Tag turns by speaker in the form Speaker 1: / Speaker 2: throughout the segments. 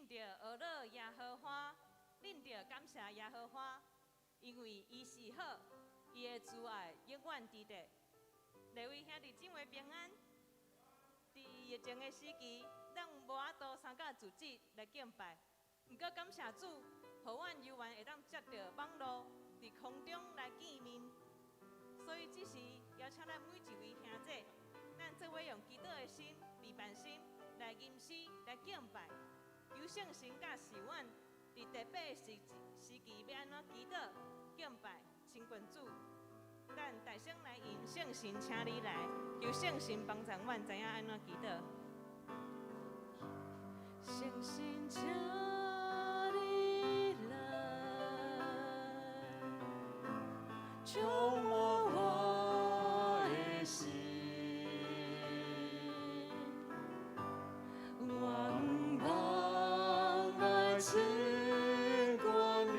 Speaker 1: 恁著呵咾耶和華，恁著感謝耶和華，因為伊是好，伊的慈愛永遠佇咧。各位兄弟姊妹平安。佇疫情的時期，咱無法度參加組織來敬拜。毋過感謝主，予阮猶原會當藉著網路佇空中來見面。所以這時邀請咱每一位兄弟，咱做伙用祈禱的心、禮拜心來吟詩、來敬拜，求聖神教示阮佇特別時期欲按怎祈禱、敬拜、親近主。咱大聲來吟聖神，請你來，求聖神幫助阮知影按怎祈禱。聖神，請你來，
Speaker 2: 充滿我的心，我向望來親近你，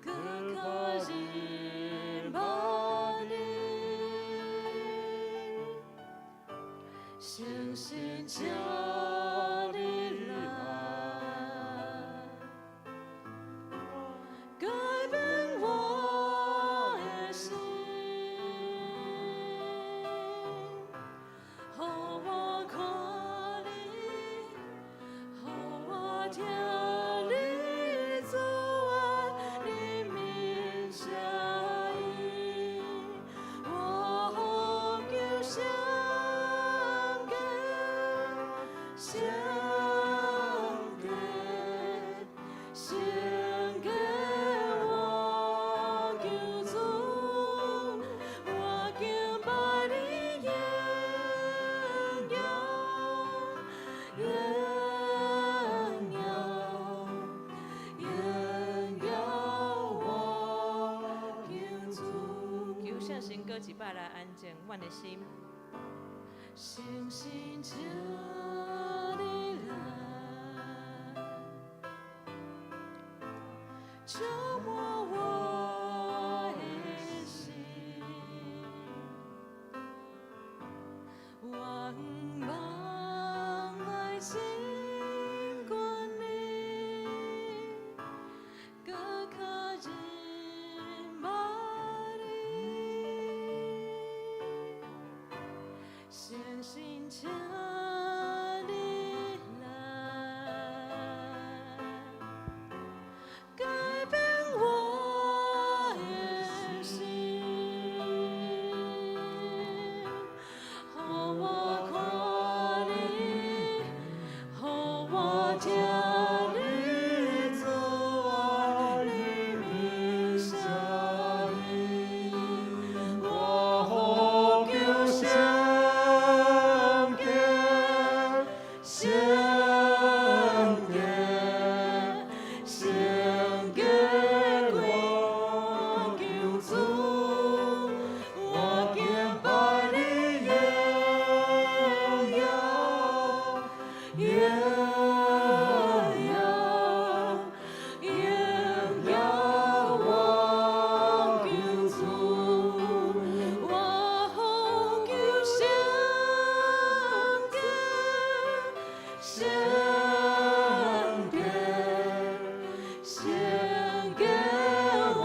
Speaker 2: 閣較認捌你，聖神，請你來，改變我的心，予我看你，予我聽你慈愛裡面聲音，我呼求聖潔，聖潔，聖潔我救主，我敬拜你榮耀，榮耀，榮耀我救主。
Speaker 1: 求聖神閣一擺來安靜阮的心。
Speaker 2: 聖神，請你來，充滿我的心，我向望來親近你，閣較認捌你。聖神，請你來，改變我的心，予我看你，予我聽你慈愛裡面聲音，我呼求聖潔，聖潔，聖潔我救主，我敬拜你榮耀，榮耀，榮耀我救主，我呼求聖潔，聖潔，聖潔我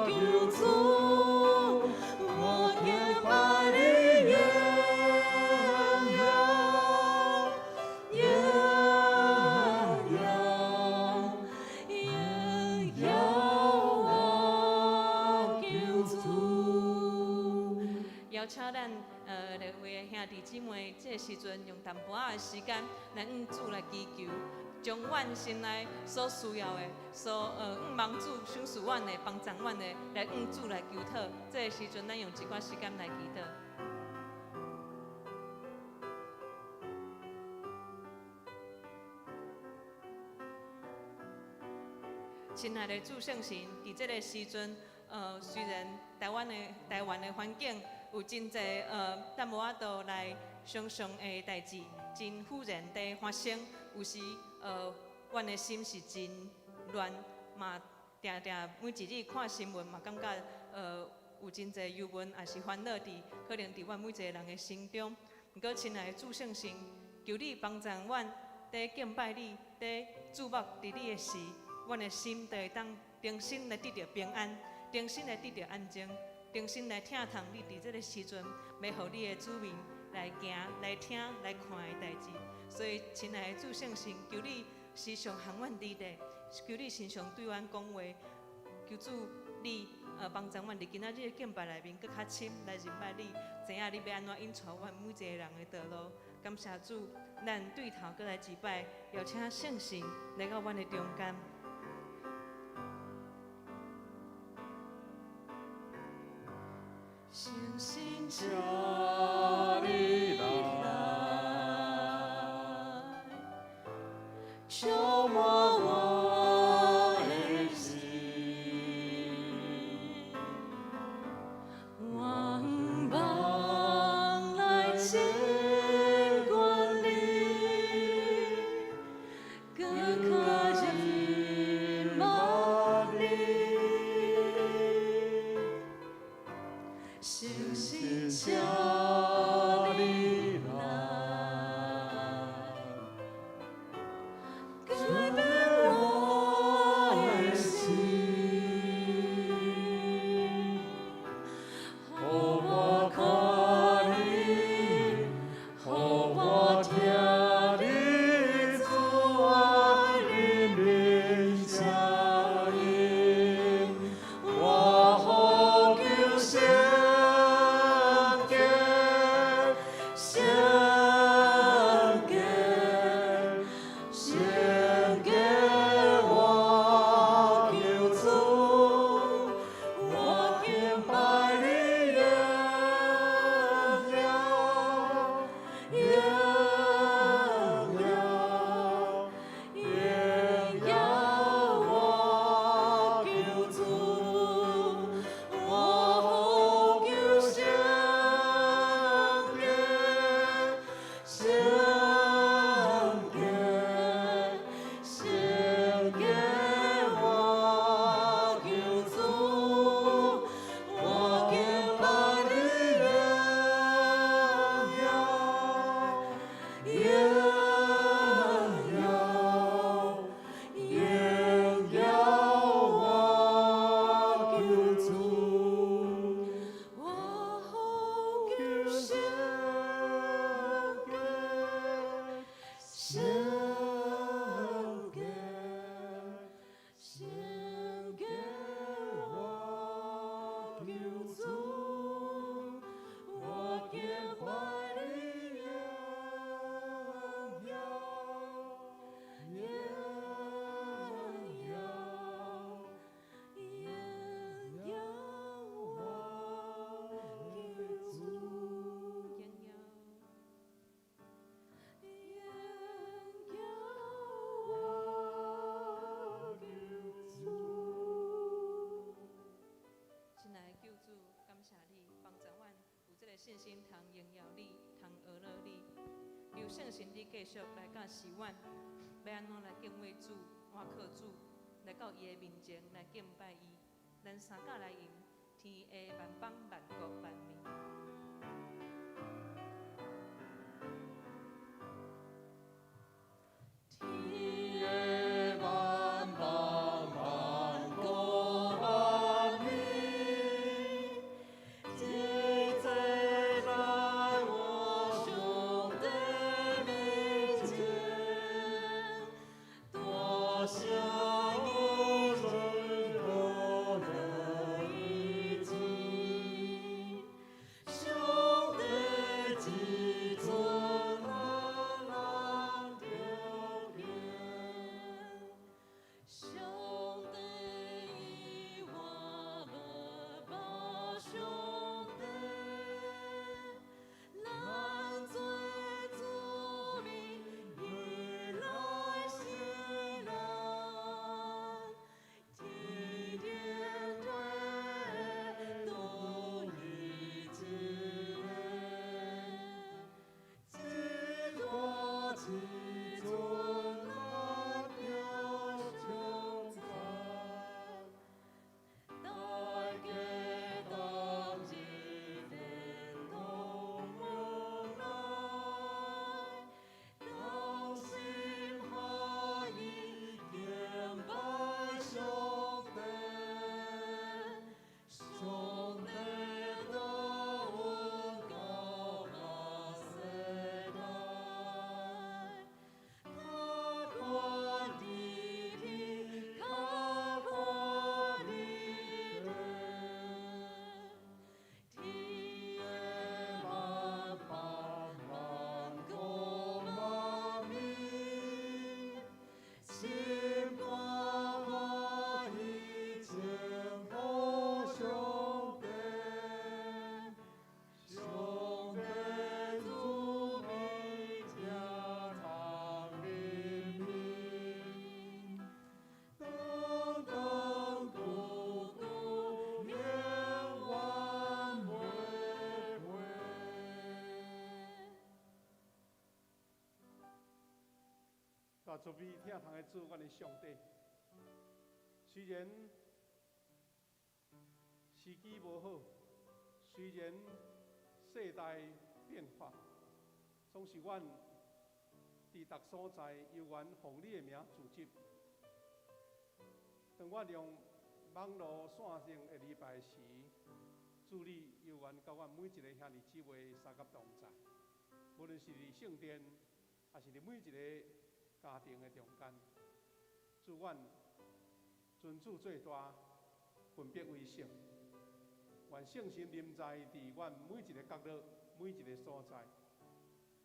Speaker 2: 救主，我敬拜你榮耀，榮耀，榮耀我救主。
Speaker 1: 邀請咱各位兄弟姊妹，這個時陣用淡薄仔的時間來向主來祈求，將阮心內所需要的、所向望主賞賜阮的、幫助阮的，來向主來求討。這個時陣，咱用一寡時間來祈禱。親愛的主聖神，佇這個時陣，雖然台灣的環境有真濟咱無法度來想像的代誌，真忽然地發生，有時阮的心是真亂，嘛定定每一日看新聞嘛，感覺有真濟憂悶，也是煩惱佇可能佇阮每一個人的心中。毋過，親愛的主聖神，求你幫助阮，佇敬拜你，佇注目佇你的時，阮的心就會當重新來得著平安，重新來得著安靜，重新來疼痛你佇這个時陣，欲予你的子民來行、來聽、來看的代誌。所以，親愛的主聖神，求你時常予阮佇咧，求你時常對阮講話，求主你幫助阮佇今仔日的敬拜內面閣較深來認捌你，知影你欲按怎引帶阮每一个人的道路。感謝主，咱對頭閣來一擺，邀請聖神來到阮的中間。
Speaker 2: 聖神，請你來，觸摸我的心，我向望來親近你，閣較認捌你。聖神，請你來，改變我的心，予我看你，予我聽你慈愛憐憫聲音，我呼求聖潔，聖潔，聖潔，我求主，我敬拜你榮耀，榮耀，榮耀我求主，我呼求聖潔，聖潔，聖潔，我求主，我敬拜你榮耀，榮耀，榮耀我求主，我呼求聖潔，聖潔，聖潔，我求主，我敬拜你榮耀，榮耀，榮耀我求主，榮耀，榮耀我求主。
Speaker 1: 親愛的救主，感謝你幫助阮有這个信心，通榮耀你，通學樂你。求聖神你繼續來教示阮，欲按怎來敬畏主、倚靠主，來到伊的面前來敬拜伊。咱三甲來吟，天下萬邦萬國萬民。
Speaker 2: 天下萬邦萬國萬民，齊齊來我上帝面前，大聲榮耀伊旨，上帝至尊咱著敬，上帝以我無巴上帝，咱做子民，伊來承認。
Speaker 3: 慈悲疼痛的主，阮的上帝，雖然時機無好，雖然世代變化，總是阮佇逐所在猶原奉你的名組織。當阮用網路線上的禮拜時，主你猶原佮阮每一个兄弟姊妹相佮同在，無論是佇聖殿，抑是佇每一个家庭的中間，主阮尊主最大，分別為聖，願聖神臨在佇阮每一个角落、每一个所在，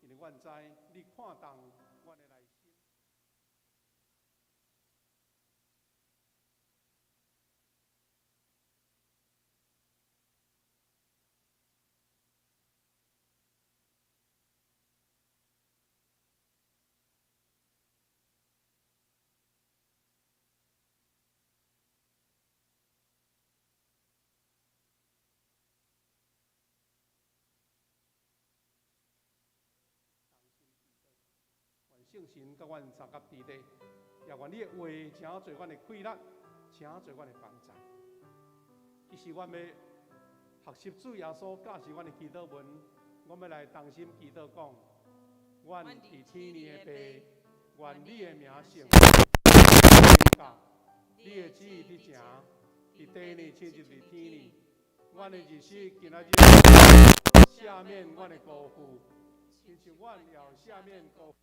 Speaker 3: 因為阮知你看重阮的內心。聖神佮阮相佮佇咧，也願你的話成做阮的氣力，成做阮的幫助。其實阮欲學習主耶穌教示阮的祈禱文，阮欲來同心祈禱講：阮佇天的父，願你的名聖你的旨意佇成，佇地呢，親像佇天呢。阮的日食今仔日赦免阮的辜負，親像阮也赦免辜負。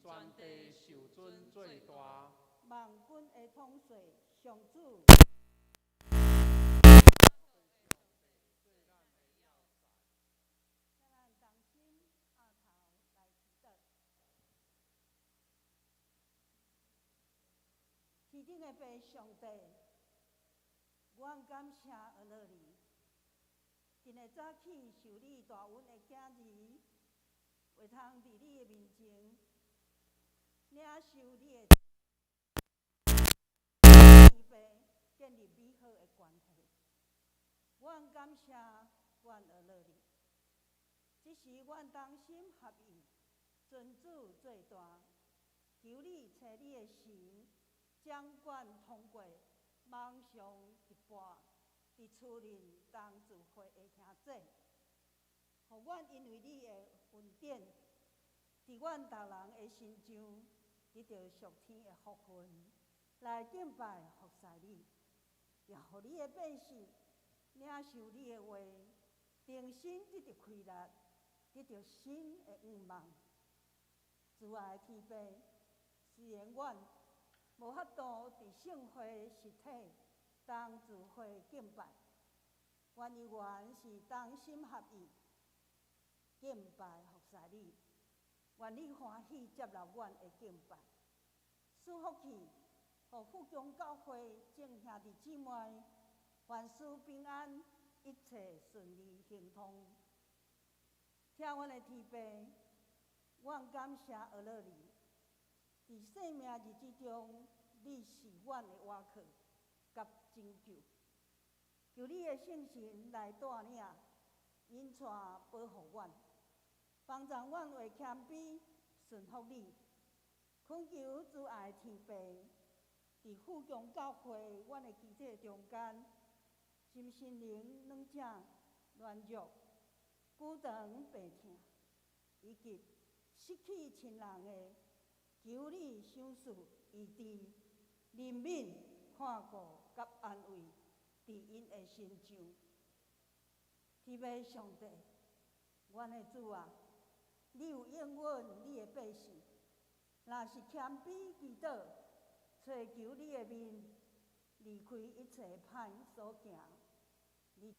Speaker 3: 全地受尊最大，
Speaker 4: 萬軍的統帥上主。請咱同心徛頭來祈禱。天頂的父上帝，阮感謝阿樂你。今日早起受你大恩的囝兒，會通佇你的面前領受你的天父建立美好的關係。阮感謝，阮阿樂你。這時阮同心合意，尊主做大，求你差你的神掌管通過網上直播，佇厝內同聚會的兄姊，予阮因為你的恩典，佇阮逐人的身上，得著屬天的福分，來敬拜服侍你，也予你的百姓領受你的話，重新得著氣力，得著新的願望。慈愛的天父，雖然阮無法度佇聖會實體同聚會敬拜，阮依然是同心合意敬拜服侍你。願你歡喜接納阮的敬拜，賜福氣，予富強教會眾兄弟姊妹凡事平安，一切順利亨通。疼阮的天父，阮感謝阿樂你，佇生命日子中，你是阮的依靠佮拯救。求你的聖神來帶領、引帶、保護阮，幫助阮會謙卑順服你。懇求慈愛天父，佇富強教會阮的肢體中間，身心靈軟者軟弱、久長病痛，以及失去親人的，求你賞賜醫治、憐憫、看顧佮安慰，佇𪜶的身上。天父上帝，阮的主啊，你有應允你的百姓，若是謙卑祈禱，揣求你的面，離開一切歹所行，你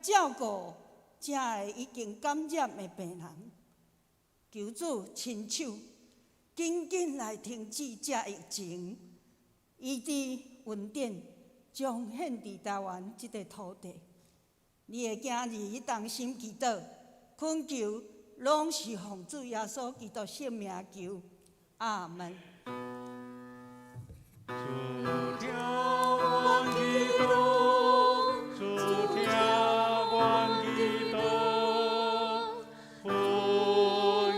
Speaker 4: 照顧遮个已經感染的病人，求主親手緊緊來停止這疫情，醫治恩典彰顯佇台灣這個土地。你的囝兒同心祈禱，懇求攏是奉主耶穌基督聖名求，阿門。
Speaker 2: 主聽阮祈禱，主聽阮祈禱，懇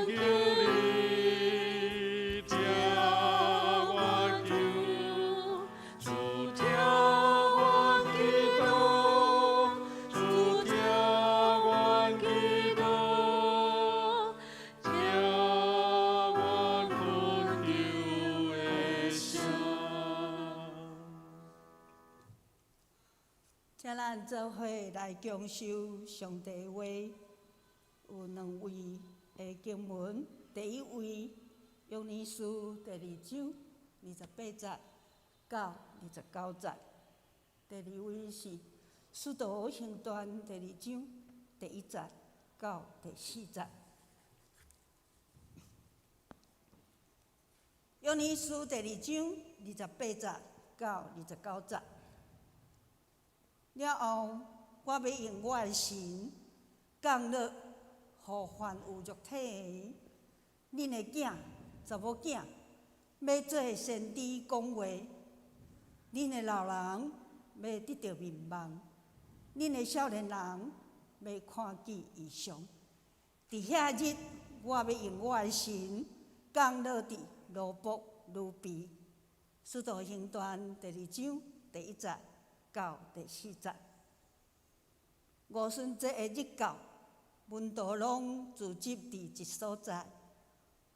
Speaker 2: 求你聽我求。主聽阮祈禱，主聽阮祈禱，聽阮懇求的聲。
Speaker 4: 請咱做伙來共修上帝的話，有兩位的經文。第一位，約尼書第二章28節到29節；第二位是使徒行傳第二章第1節到第4節。約尼書第二章28節到29節。了後，我欲用我的神降落，予凡有肉體的，恁的囝、查某囝，欲做先知講話；恁的老人欲得著面夢，恁的少年人欲看見異象。佇遐日，我欲用我的神降落佇羅卜、呂比。使徒行傳第二章第1節到第4節。五旬節的日到，門徒攏聚集佇一所在。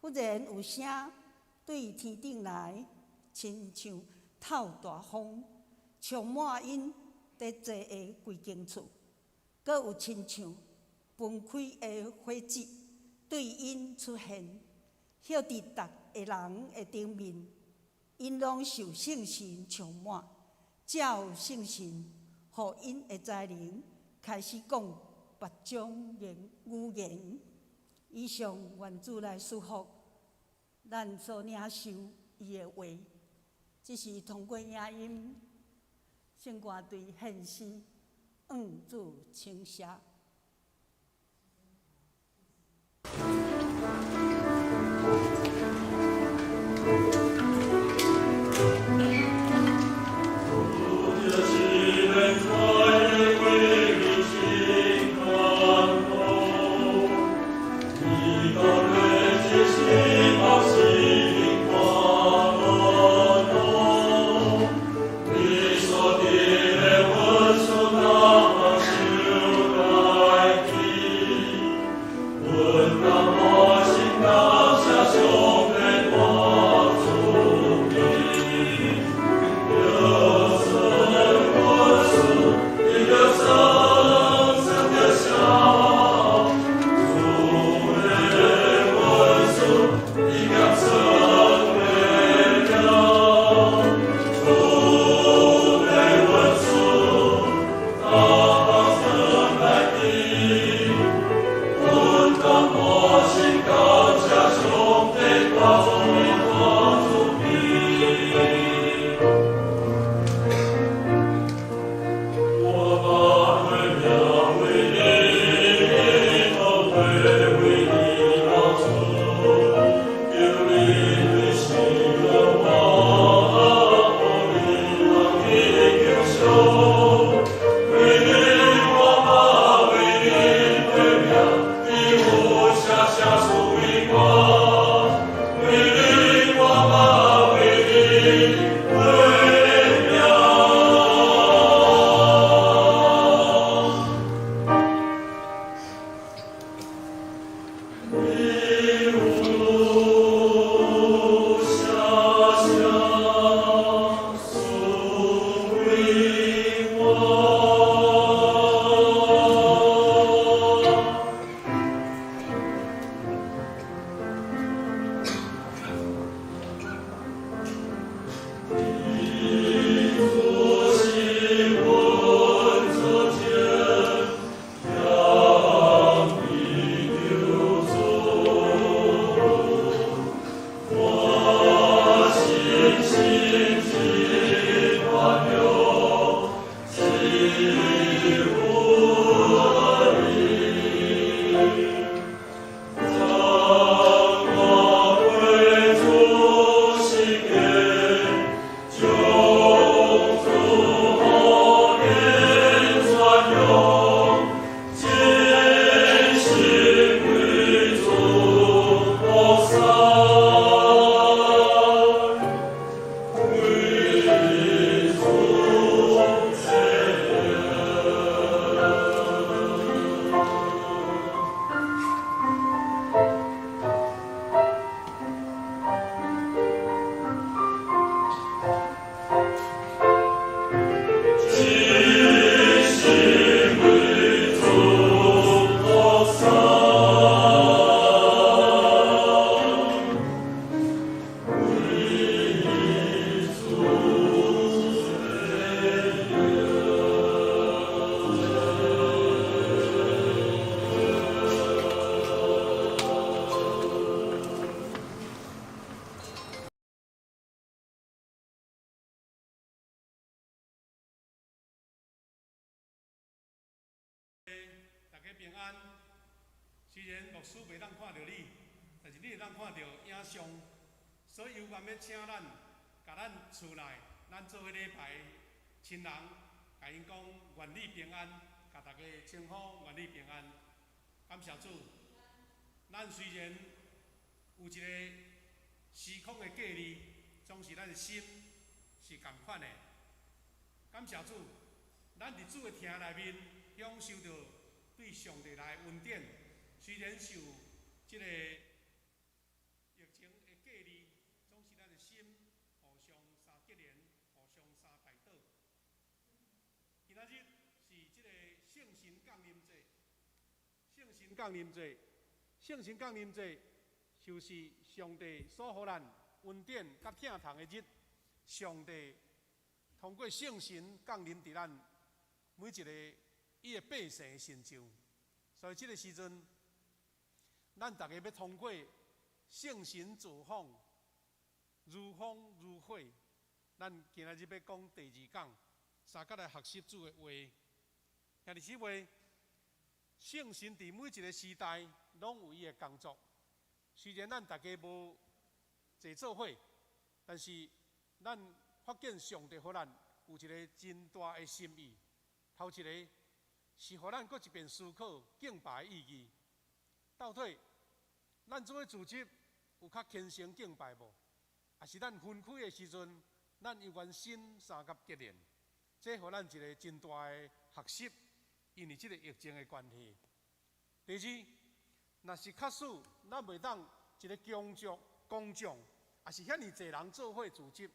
Speaker 4: 忽然有聲對天頂來，親像透大風，充滿𪜶佇坐的規間厝。閣有親像分開的火舌對𪜶出現，歇佇逐个人的頂面，𪜶攏受聖神充滿，照聖神予𪜶的才能，開始講別種言語言。以上願主來賜福咱所領受伊的話，這是通過影音聖歌隊獻詩，向主稱謝。
Speaker 3: 安。雖然牧師袂當看著你，但是你會當看著影像，所以猶原欲請咱，共咱厝內，咱做伙禮拜親人，共𪜶講願你平安，共大家稱呼願你平安。感謝主，咱雖然有一個時空的隔離，總是咱的心是仝款的。感謝主，咱佇主的廳內面享受著對上帝來的恩典。雖然受這个疫情的隔離，總是咱的心互相相結連，互相相代禱。今仔日是這个聖神降臨節，聖神降臨節，聖神降臨節，就是上帝所予咱恩典佮疼痛的日。上帝通過聖神降臨佇咱每一個伊的百姓的身上，所以這个時陣，咱逐家欲通過聖神造訪，如風如火。咱今仔日欲講第二講，相佮來學習主的話。兄弟姊妹，聖神佇每一个時代攏有伊的工作。雖然咱逐家無坐做伙，但是咱發現上帝予咱有一个真大的心意。頭一个是予咱閣一遍思考敬拜的意義。到底咱做伙組織有較虔誠敬拜無？抑是咱分開的時陣，咱猶原心相佮結連？這予咱一个真大的學習，因為這个疫情的關係。第二，若是確實咱袂當一个工作工匠，抑是遐爾濟人做伙組織，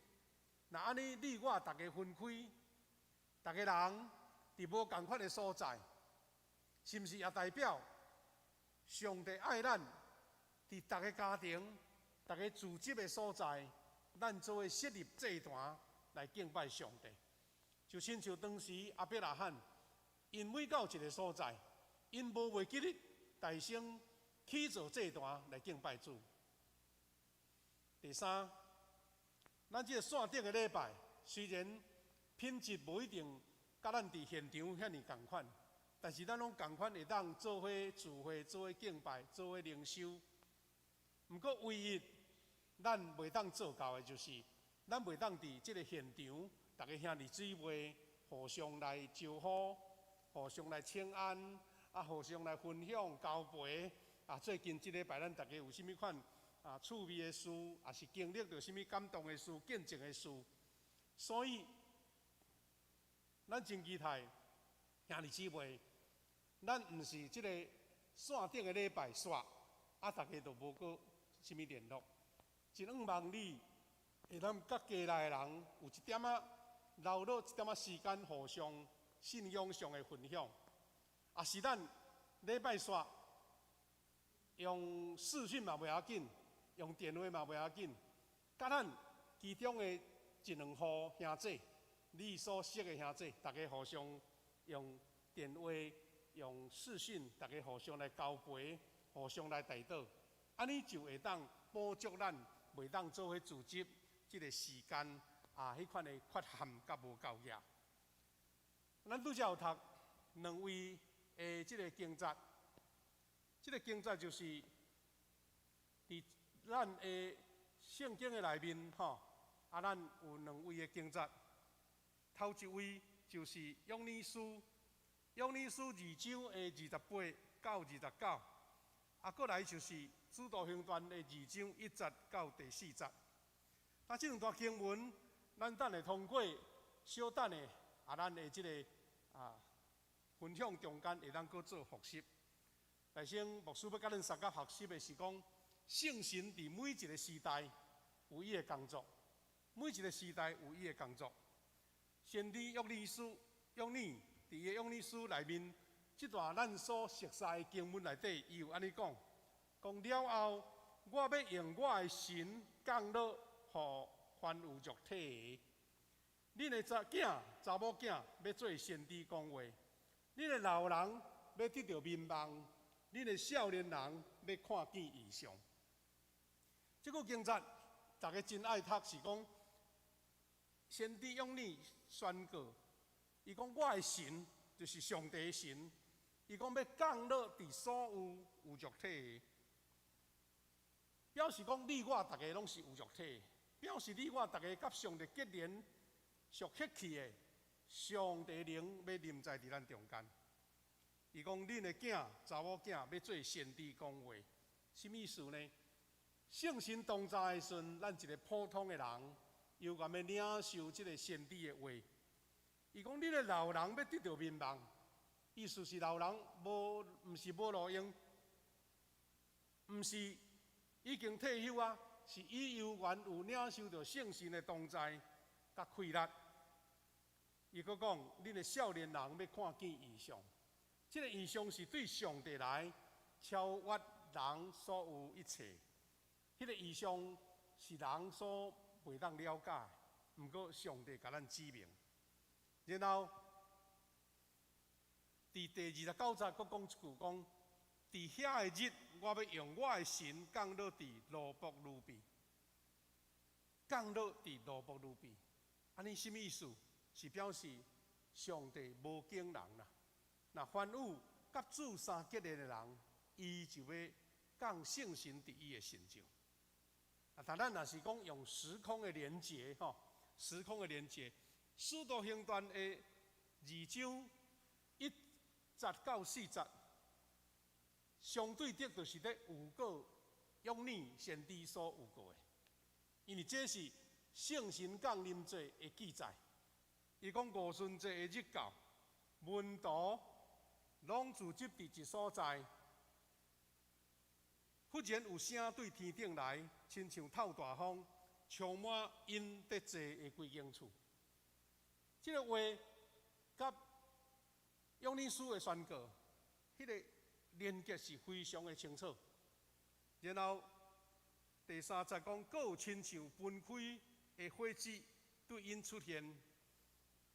Speaker 3: 若按呢你我逐家分開，逐家人佇無仝款的所在，是毋是也代表上帝愛咱？佇逐个家庭、逐个組織的所在，咱做伙設立祭壇來敬拜上帝。就親像當時亞伯拉罕，𪜶每到一个所在，𪜶無袂記得代先起造祭壇來敬拜主。第三，咱這个線頂的禮拜，雖然品質無一定佮咱佇現場遐爾仝款，但是咱攏仝款會當做伙聚會、做伙敬拜、做伙靈修。毋過，唯一咱袂當做到的，就是咱袂當佇這个現場，逐家兄弟姊妹互相來招呼、互相來請安，啊，互相來分享交陪。啊，最近這禮拜咱逐家有啥物款啊趣味的事，抑是經歷著啥物感動的事、見證的事，所以咱真期待兄弟姊妹，咱毋是這个線頂的禮拜煞，啊，逐家就無閣啥物聯絡。真向望你會當佮家內的人有一點仔留落一點仔時間，互相信仰上的分享。抑是咱禮拜煞用視訊嘛袂要緊，用電話嘛袂要緊，佮咱其中的一兩戶兄弟，你所識的兄弟，逐家互相用電話、用視訊，逐家互相來交陪，互相來代禱，按呢就會當補足咱袂當做伙組織這个時間啊，彼款的缺陷佮無夠額。咱拄才有讀兩位的這个經節，這个經節就是佇咱的聖經的內面吼，啊，咱有兩位的經節，頭一位就是約尼書，約尼書二章的28到29，啊，閣來就是使徒行傳的二章1節到第4節。啊，這兩段經文，咱等下通過小等下，啊，咱的這个啊分享中間會當閣做複習。來先，牧師欲佮咱相佮學習的是講，聖神佇每一个時代有伊的工作，每一个時代有伊的工作。先知約尼書，約尼佇伊的約尼書內面，這段咱所熟悉的經文內底，伊有按呢講，講了後，我欲用我的神降落予凡有肉體的。恁的查囝、查某囝欲做先知講話，恁的老人欲得著眠夢，恁的少年人欲看見異象。這句經節，逐家真愛讀，是講先知約尼宣告，伊講我的神就是上帝的神，伊講欲降落佇所有有肉體的，表示講你我逐家攏是有肉體，表示你我逐家佮上帝結連屬血氣的，上帝靈欲臨在佇咱中間。伊講恁的囝、查某囝欲做先知講話，啥物意思呢？聖神同在的時陣，咱一个普通的人，有緣欲領受這个先知的話。伊講恁的老人欲得著眠夢，意思是老人無，毋是無路用，毋是已經退休啊，是伊猶原有領受著聖神的同在佮氣力。伊閣講，恁的少年人欲看見異象，這个異象是對上帝來超越人所有一切。彼个異象是人所袂當了解，毋過上帝共咱指明。然後，佇第29節，閣講一句講：佇遐个日，我欲用我的神降落佇羅卜呂便，降落佇羅卜呂便。按呢啥物意思？是表示上帝無揀人啦。若凡有佮主相結連的人，伊就欲降聖神佇伊的身上。啊，但咱若是講用時空的連結，吼，時空的連結，使徒行傳的2章1節到4節，相對的，就是咧預告約尼先知所預告的，因為這是聖神降臨節的記載。伊講五旬節的日到，門徒攏聚集佇一所在。忽然有聲對天頂來，親像透大風，充滿𪜶佇坐的規間厝。這个話佮約尼書的宣告，彼个連結是非常的清楚。然後第3節講，閣有親像分開的火舌對𪜶出現，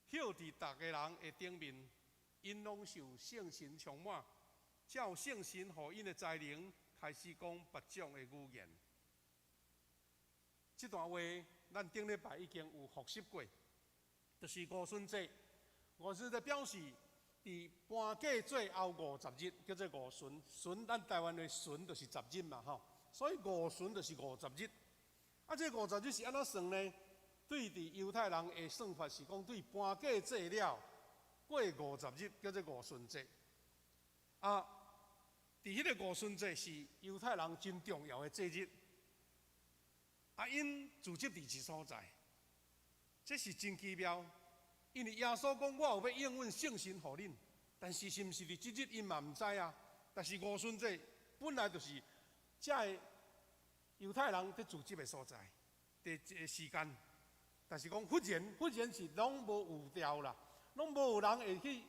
Speaker 3: 歇佇逐个人的頂面，𪜶攏受聖神充滿，照聖神予𪜶的才能，開始講別種的語言。這段話，咱頂禮拜已經有複習過，就是五旬節。五旬節表示佇搬過節後50日，叫做五旬。旬，咱台灣的旬就是十日嘛，吼。所以五旬就是五十日。啊，這50日是按怎算呢？對佇猶太人的算法是講，對搬過節了過五十日，叫做五旬節。啊，佇彼个五旬節是猶太人真重要的節日。啊，𪜶聚集佇一所在，這是真奇妙。因為耶穌講，我有欲應允聖神予恁，但是是毋是佇這日，𪜶嘛毋知啊。但是五旬節本來就是遮个猶太人佇聚集的所在，佇這个時間。但是講忽然，忽然是攏無預兆啦，攏無有人會去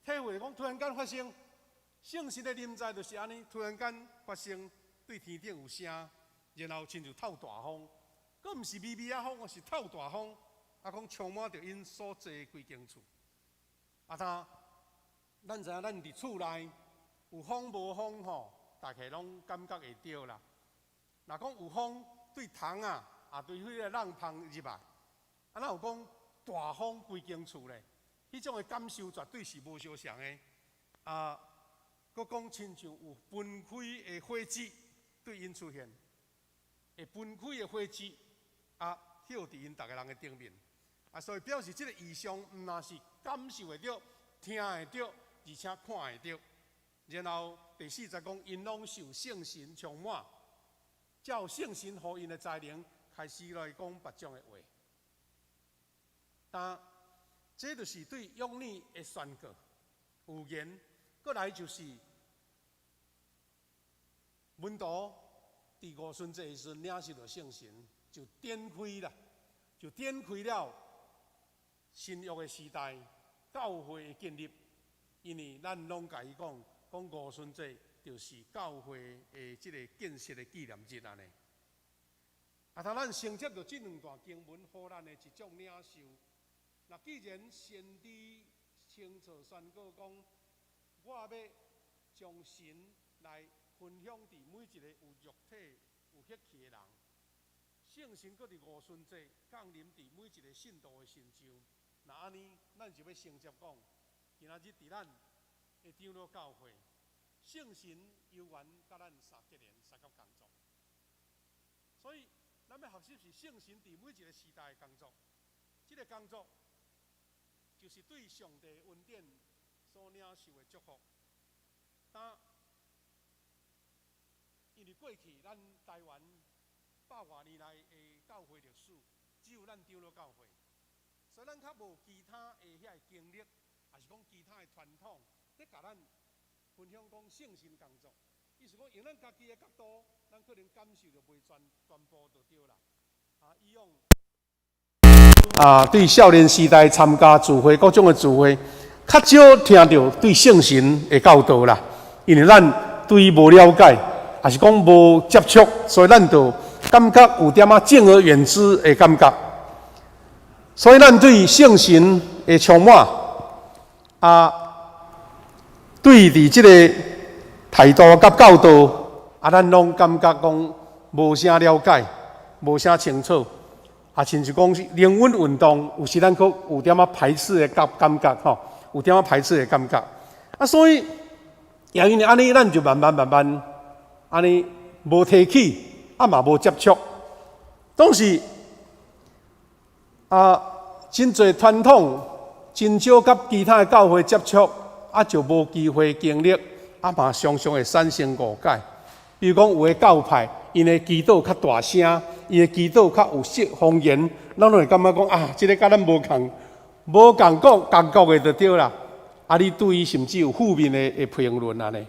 Speaker 3: 體會講突然間發生聖神的臨在，就是按呢，突然間發生，對天頂有聲，然後親像透大風，閣毋是微微仔風，是透大風。啊，講充滿著𪜶所坐的規間厝。啊，他，咱知影咱佇厝內有風無風吼，大家攏感覺會著啦。若講有風對窗仔，啊對彼个浪芳入來，啊，若有講大風規間厝咧，彼種的感受絕對是無相仝的。啊，閣講親像有分開的火舌對𪜶出現，會分開的火舌啊，歇佇𪜶逐个人的頂面。啊，所以表示這个異象，毋但是感受會著、聽會著，而且看會著。然後第4節講，𪜶攏受聖神充滿，照聖神予𪜶的才能，開始來講別種的話。但這就是對約尼的宣告預言。閣來就是門徒佇五旬節的時陣領受著聖神，就展開啦，就展開了新約的時代，教會的建立。因為咱攏共伊講，講五旬節就是教會的這个建設的紀念日按呢。啊，當咱承接著這兩段經文，予咱的一種領受。若既然先知清楚宣告講，我欲將神來分享佇每一个有肉體、有血氣的人，聖神閣佇五旬節降臨佇每一个信徒的身上。若按呢，咱就欲承接講，今仔日佇咱的長老教會，聖神猶原佮咱三結連、相佮工作。所以，咱欲學習是聖神佇每一个時代的工作。這个工作就是對上帝恩典所領受的祝福。但因為過去咱台灣百外年來的教會歷史，只有咱長老教會，所以咱較無其他的遐个經歷，抑是講其他的傳統，咧共咱分享講聖神工作。意思講用咱家己的角度，咱可能感受著袂全部就對啦。啊，以往啊，對少年時代參加聚會，各種的聚會，較少聽著對聖神的教導啦。因為咱對伊無了解，抑是講無接觸，所以咱就感覺有點仔敬而遠之的感覺。所以咱對聖神的充滿，啊，對佇這個態度佮教導，啊，咱攏感覺講無啥了解，無啥清楚。啊，親像講靈恩運動，有時咱閣有點仔排斥的感覺吼，有點仔排斥的感覺。啊，所以也因為按呢，咱就慢慢慢慢按呢無提起，啊嘛無接觸。總是啊，真濟傳統，真少佮其他的教會接觸，啊就無機會經歷，啊嘛常常會產生誤解。比如講，有的教派，𪜶的祈禱較大聲，𪜶的祈禱較有說方言，咱攏會感覺講啊，這个佮咱無仝，無仝國仝國的就對啦。啊，你對伊甚至有負面的評論按呢。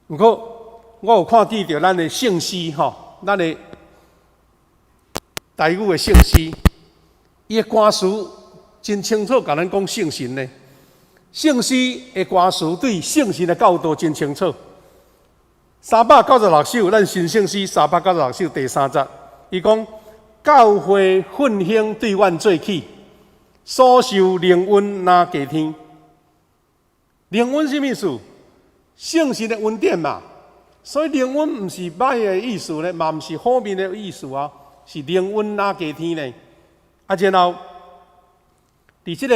Speaker 3: 毋過，我有看見著咱的聖詩吼，咱的台語的聖詩，伊的歌詞真清楚，共咱講聖神呢。聖詩的歌詞對聖神的教導真清楚。396首，咱新聖詩三百九十六首第三節，伊講教會奮興對阮做起，所受靈恩若加添。靈恩啥物意思？聖神的恩典嘛。所以靈恩毋是歹的意思呢，嘛毋是負面的意思啊，是靈恩若加添呢。啊，然後佇這个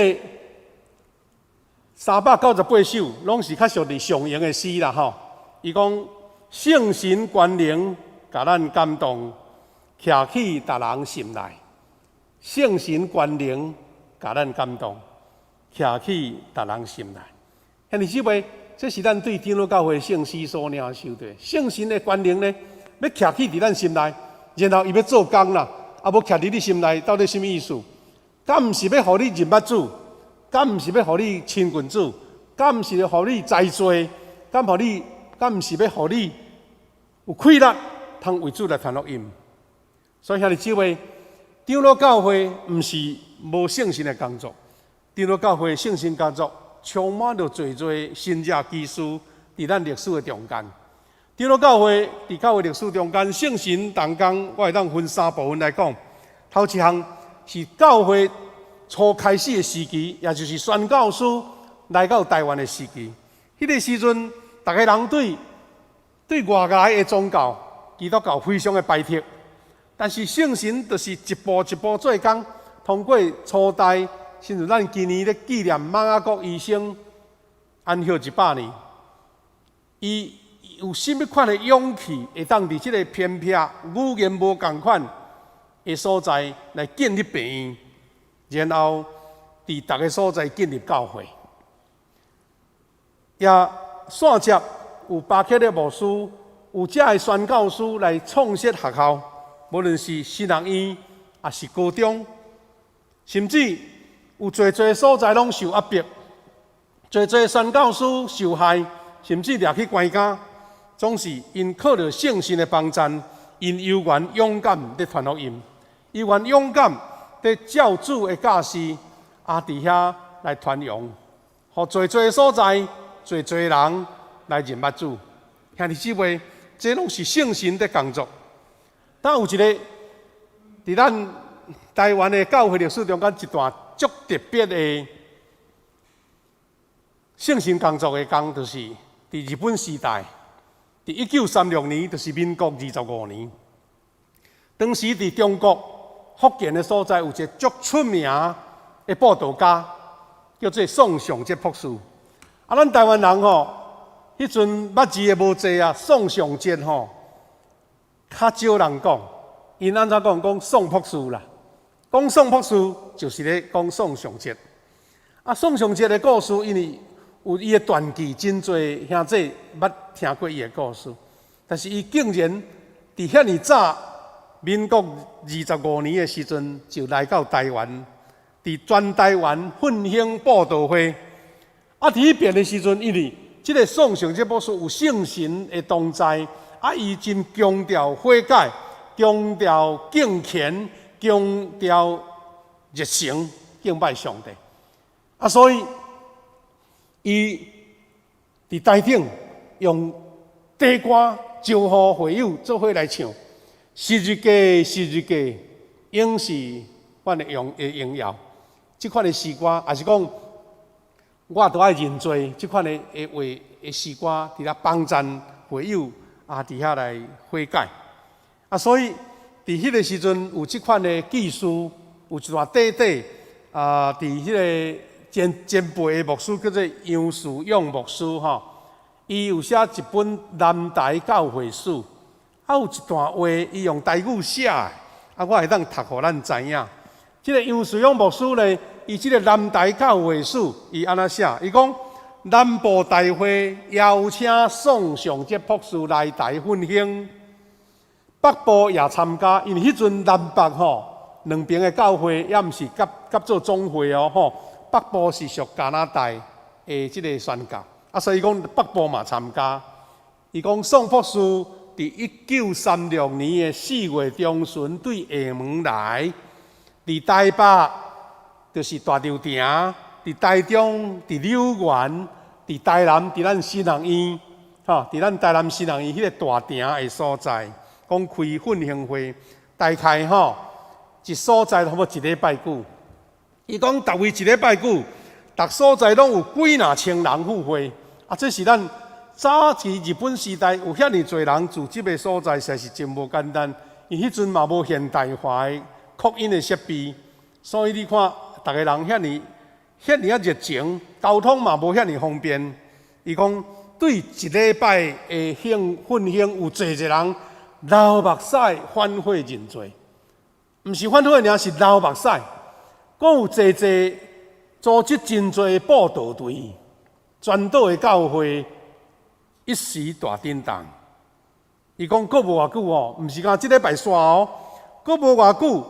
Speaker 3: 398首，攏是較屬佇上榮的詩啦吼。伊講聖神權能，共咱感動，徛起逐人心內。聖神權能，共咱感動，徛起逐人心內。兄弟姊妹，這是咱對長老教會聖詩所領受的。聖神的權能呢，欲徛起佇咱心內，然後伊欲做工啦。啊，無徛佇你心內，到底啥物意思？敢毋是欲予你認捌主？敢毋是欲予你親近主？敢毋是欲予你知罪？敢予你？敢毋是欲予你有氣力，通為主來傳福音？所以兄弟姊妹，長老教會毋是無聖神的工作，長老教會聖神工作充滿著濟濟神蹟奇事佇咱歷史的中間。長老教會佇教會歷史中間，聖神同工，我會當分三部分來講。頭一項是教會初開始的時期，也就是宣教師來到台灣的時期。彼个時陣，逐个人對外來的宗教、基督教非常的排斥。但是聖神就是一步一步做工，通過初代，甚至咱今年咧紀念瑪雅各醫生安息100年，伊有啥物款的勇氣，會當佇這个偏僻、語言無仝款的所在來建立病院，然後佇逐个所在建立教會，也紲接有巴克的牧師，有遮的宣教師來創設學校，無論是神學院，抑是高中，甚至有濟濟所在攏受壓迫，濟濟宣教師受害，甚至掠去關監，總是𪜶靠著聖神的幫贊，𪜶猶原勇敢佇傳福音，猶原勇敢佇照主的教示，啊，佇遐來傳揚，予濟濟所在，濟濟人來認捌主。兄弟姊妹，這攏是聖神的工作。但有一个佇咱台灣的教會歷史中間一段足特別的聖神工作的工，就是佇日本時代，佇1936年，就是民國25年。當時佇中國福建的所在，有一个足出名的布道家，叫做宋尚節博士。啊，咱台灣人吼，彼陣捌字的無濟啊，宋尚節吼，較少人講。𪜶按怎講？講宋博士啦，講宋博士就是咧講宋尚節。啊，宋尚節的故事，因為有伊的傳記，真濟兄弟捌聽過伊的故事。但是伊竟然佇遐爾早，民國25年的時陣就來到台灣，佇全台灣奮興佈道會。啊，佇彼邊的時陣，因為這个宋尚節博士有聖神的同在，啊，伊真強調悔改，強調敬虔，強調熱誠敬拜上帝。啊，所以伊佇台頂用短歌招呼會友做伙來唱，十字架，十字架，永是阮的榮的榮耀。這款的詩歌，也是講我都愛認罪，這款的的話的詩歌，佇遐幫贊會友啊，佇遐來悔改。啊，所以佇彼个時陣有這款的記事，有一段短短啊，佇彼个前前輩的牧師叫做楊樹勇牧師吼，伊有寫一本南台教會史，啊有一段話，伊用台語寫的，啊我會當讀予咱知影。這个楊樹勇牧師呢，伊這个南台教會史，伊按怎寫？伊講南部大會邀請宋尚節博士來台奮興，北部也參加，因為彼陣南北吼兩邊的教會猶毋是合合做總會哦吼，北部是屬加拿大的這个宣教，啊，所以講北部嘛參加。伊講宋博士佇1936年的4月中旬對廈門來，佇台北就是大稻埕，佇台中、佇柳園、佇台南、佇咱新學院，吼，佇咱台南新學院彼个大埕的所在，講開奮興會，大概吼一所在差不多一禮拜久。伊講逐位一禮拜久，逐所在攏有幾若千人赴會，啊，這是咱早期日本時代有遐爾濟人聚集的所在，實在是真無簡單。因彼陣嘛無現代化的擴音的設備，所以你看，逐个人遐爾遐爾仔熱情，交通嘛無遐爾方便。伊講對一禮拜的興奮興，有濟濟人流目屎反悔認罪，毋是反悔爾，是流目屎。閣有濟濟組織真濟佈道隊，全島的教會一時大震動。伊講閣無偌久哦，毋是講這禮拜煞哦，閣無偌久，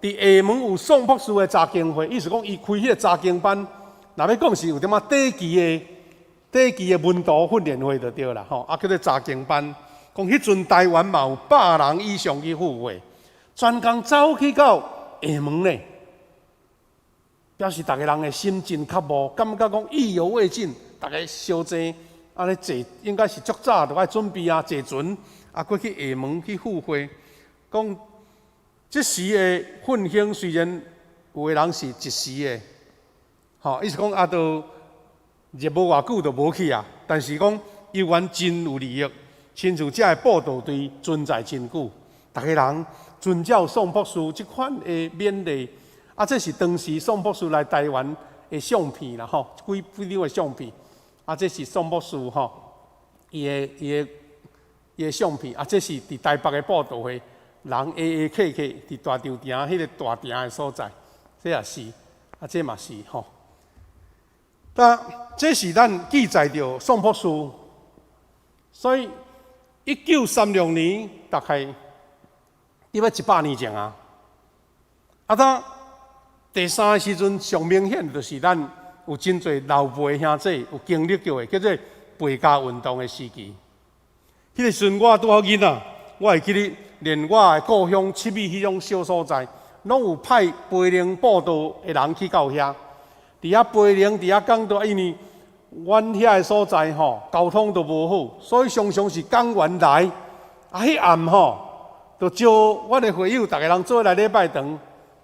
Speaker 3: 佇廈門有宋博士的查經會，意思講伊開彼个查經班，若欲講是有點仔短期的、短期的門徒訓練會就對啦，吼，啊叫做查經班。講彼陣台灣嘛有100人以上去赴會，專工走去到廈門咧，表示逐个人的心真渴慕，感覺講意猶未盡，逐个相爭，按呢坐應該是足早就愛準備啊，坐船啊，過去廈門去赴會。講這時的奮興雖然有的人是一時的，吼，意思講啊，都入無偌久就無去啊，但是講猶原真有利益。親像這个佈道隊存在真久，逐个人遵照宋博士這款的勉勵，啊，這是當時宋博士來台灣的相片啦，吼，幾幾張的相片，啊，這是宋博士吼，伊的伊的伊的相片，啊，這是佇台北的佈道會，人挨挨客客佇大稻埕彼个大埕的所在，這也是，啊，這嘛是吼。但這是咱記載著宋博士，所以。1936年，大概約100年前啊。啊，當第三个時陣上明顯，就是咱有真濟老輩兄弟有經歷過的，叫做背家運動的時期。彼个時陣我拄好囡仔，我會記得連我的故鄉七美彼種小所在，攏有派培靈佈道的人去到遐，佇遐培靈，佇遐講道，因為阮遐个所在吼，交通都無好，所以常常是講員來，啊，彼暗吼，就招阮的會友，逐个人做伙來禮拜堂，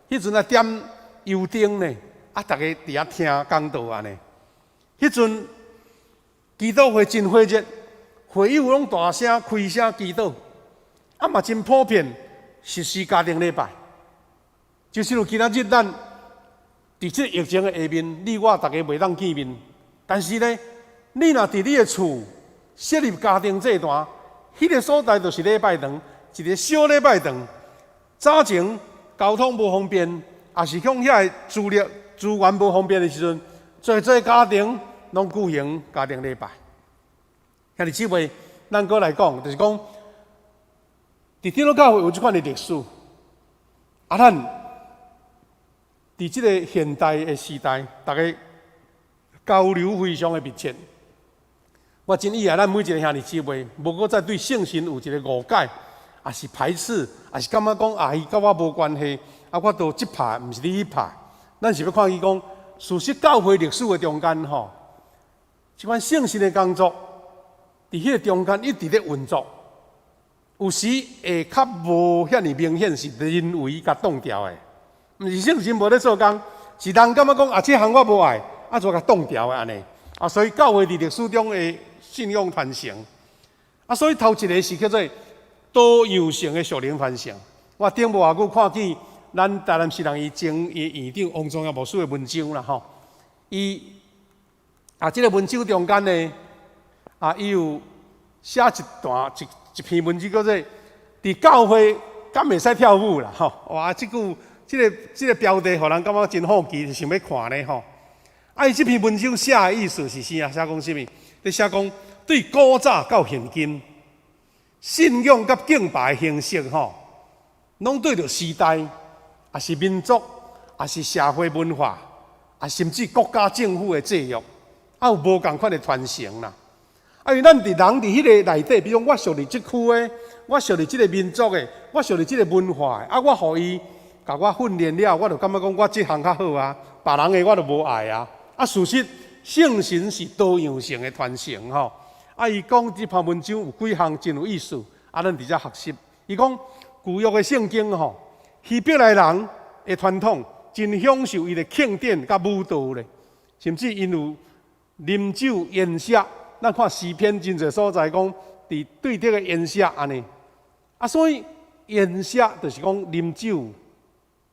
Speaker 3: 彼陣啊點油燈呢，啊，逐个佇遐聽講道按呢。彼陣祈禱會真火熱，會友攏大聲開聲祈禱，啊嘛真普遍實施家庭禮拜。就是像今仔日咱佇這疫情的下面，你我逐个袂當見面。但是呢，你若佇你的厝設立家庭祭壇，彼個所在就是禮拜堂，一個小禮拜堂。早前交通無方便，抑是向遐個資料資源無方便的時陣，濟濟家庭攏舉行家庭禮拜。兄弟姊妹，咱閣來講，就是講，佇長老教會有這款的歷史，啊，咱佇這個現代的時代，逐家交流非常的密切。我真意愛咱每一個兄弟姊妹，無閣再對聖神有一個誤解，抑是排斥，抑是感覺講啊，伊佮我無關係，啊，我都這派，毋是你彼派。咱是欲看見講，事實教會歷史的中間吼，這款聖神的工作，佇彼個中間一直咧運作，有時會較無遐爾明顯，是人為共擋牢的，毋是聖神無咧做工，是人感覺講啊，這項我無愛，啊，就共擋牢的按呢。啊，所以教會佇歷史中的信仰傳承，啊，所以頭一個是叫做多樣性的屬靈傳承。我頂無偌久看見咱台南市人伊前伊院長王宗耀牧師的文章啦吼，伊啊，這個文章中間呢，啊，伊有寫一段一一篇文章叫做佇教會敢會使跳舞啦吼，哇，這句這个這个標題，予人感覺真好奇，想欲看呢吼。啊，伊這篇文章寫的意思是啥？寫講啥物？咧寫講對古早到現今，信仰佮敬拜的形式吼，攏對著時代，抑是民族，抑是社會文化，啊，甚至國家政府的制約，啊，有無仝款的傳承啦。啊，因為咱佇人佇彼个內底，比如講我屬佇這區的，我屬佇這個民族的，我屬佇這個文化的，啊，我予伊共我訓練了，我就感覺講我這項較好啊，別人的我就無愛啊。啊，事實聖神是多樣性的傳承吼。啊，伊講這篇文章有幾項真有意思，啊，咱佇遮學習。伊講舊約的聖經吼，希伯來人的傳統真享受伊的慶典佮舞蹈咧，甚至𪜶有啉酒筵席。咱看詩篇真濟所在講，佇對這个筵席按呢。啊，所以筵席就是講啉酒、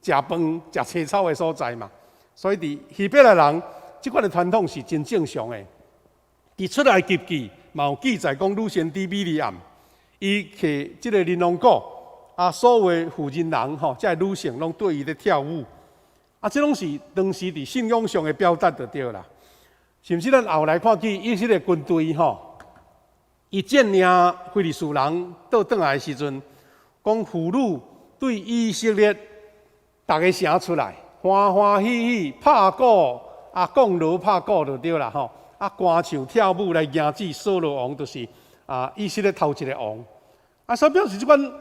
Speaker 3: 食飯、食青草的所在嘛。所以佇希伯來人，這款的傳統是真正常的。佇出埃及記嘛有記載講，女先知米利暗，伊去這个琳琅谷，啊，所有婦人人吼，這个女性攏對伊咧跳舞。啊，這攏是當時佇信仰上的表達就對啦。甚至咱後來看見以色列軍隊吼，伊佔領非利士人倒轉來的時陣，講婦女對以色列逐个城出來，歡歡喜喜拍鼓啊，降鑼拍鼓就對啦吼，啊，歌唱跳舞來迎接掃羅王，就是啊，以色列頭一个王。啊，所以表示這款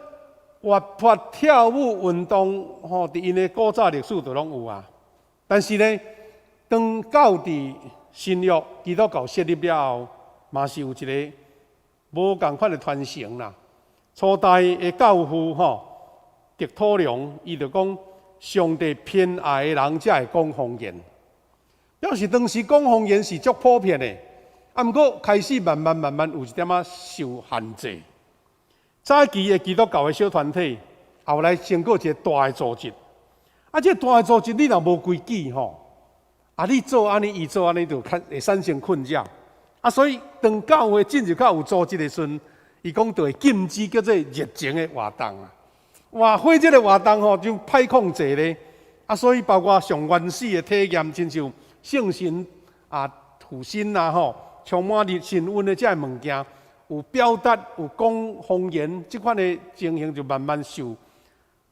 Speaker 3: 活潑跳舞運動吼，佇𪜶的古早歷史就攏有啊。但是呢，當到佇新約基督教設立了後，嘛是有一个無仝款的傳承啦。初代的教父吼，狄土良，伊就講上帝偏愛的人才會講方言，表示當時講方言是足普遍的。啊，毋過開始慢慢慢慢有一點仔受限制。早期的基督教的小團體，後來經過一个大的組織，啊，這個大的組織你若無規矩吼，啊，你做按呢，伊做按呢，就較會產生困擾。啊，所以當教會進入較有組織的時陣，伊講就會禁止叫做熱情的活動啊。哇，火熱的活動吼就歹控制咧。啊，所以包括上原始的體驗，親像聖神啊、附身啊吼，充滿著神恩的這个物件，有表達、有講方言，這款的情形就慢慢受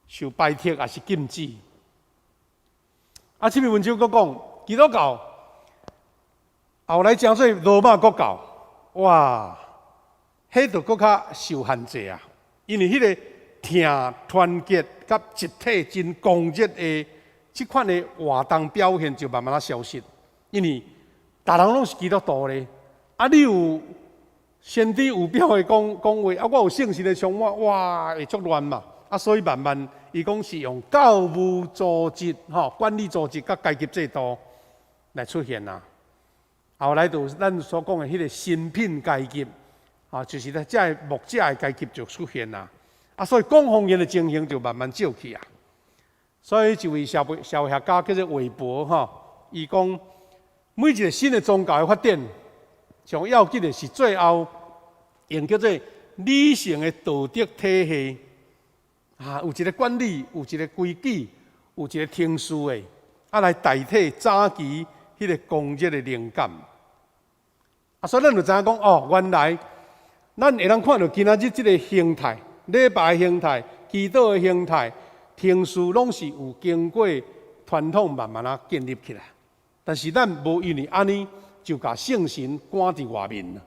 Speaker 3: 受排斥，抑是禁止。啊，這篇文章閣講基督教後來成做羅馬國教，哇，彼就閣較受限制啊，因為彼个疼團結佮集體真狂熱的這款的活動表現就慢慢仔消失，因為逐人攏是基督徒咧，啊，你有先知有表的講講話，啊，我有聖神的充滿，哇，會足亂嘛，啊，所以慢慢伊講是用教務組織、吼管理組織佮階級制度來出現啊。後來就咱所講的彼个神品階級，啊，就是咧這个牧者的階級就出現啦。啊，所以講方言的情形就慢慢少去啊。所以一位社會社會學家叫做韋伯吼，伊講每一个新的宗教的發展，上要緊的是最後用叫做理性的道德體系，啊，有一个管理，有一个規矩，有一个程序的，啊，來代替早期彼个狂熱的靈感。啊，所以咱就知影講，哦，原來咱會當看著今仔日這个形態，禮拜形態、祈禱的形態、程序，攏是有經過傳統慢慢仔建立起來。但是咱無因為按呢，就共聖神趕佇外面。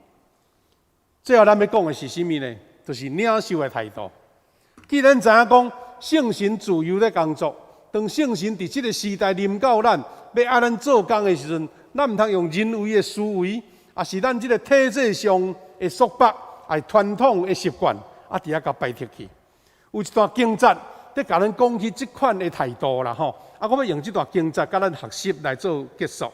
Speaker 3: 最後咱欲講的是啥物呢？就是領受的態度。既然知影講聖神自由咧工作，當聖神佇這个時代臨到咱，欲愛咱做工的時陣，咱毋通用人為的思維，抑是咱這个體制上的束縛，抑傳統的習慣，啊，佇遐共排斥去。有一段經節，咧共咱講起這款的態度啦，吼。啊，我欲用這段經節，共咱學習來做結束。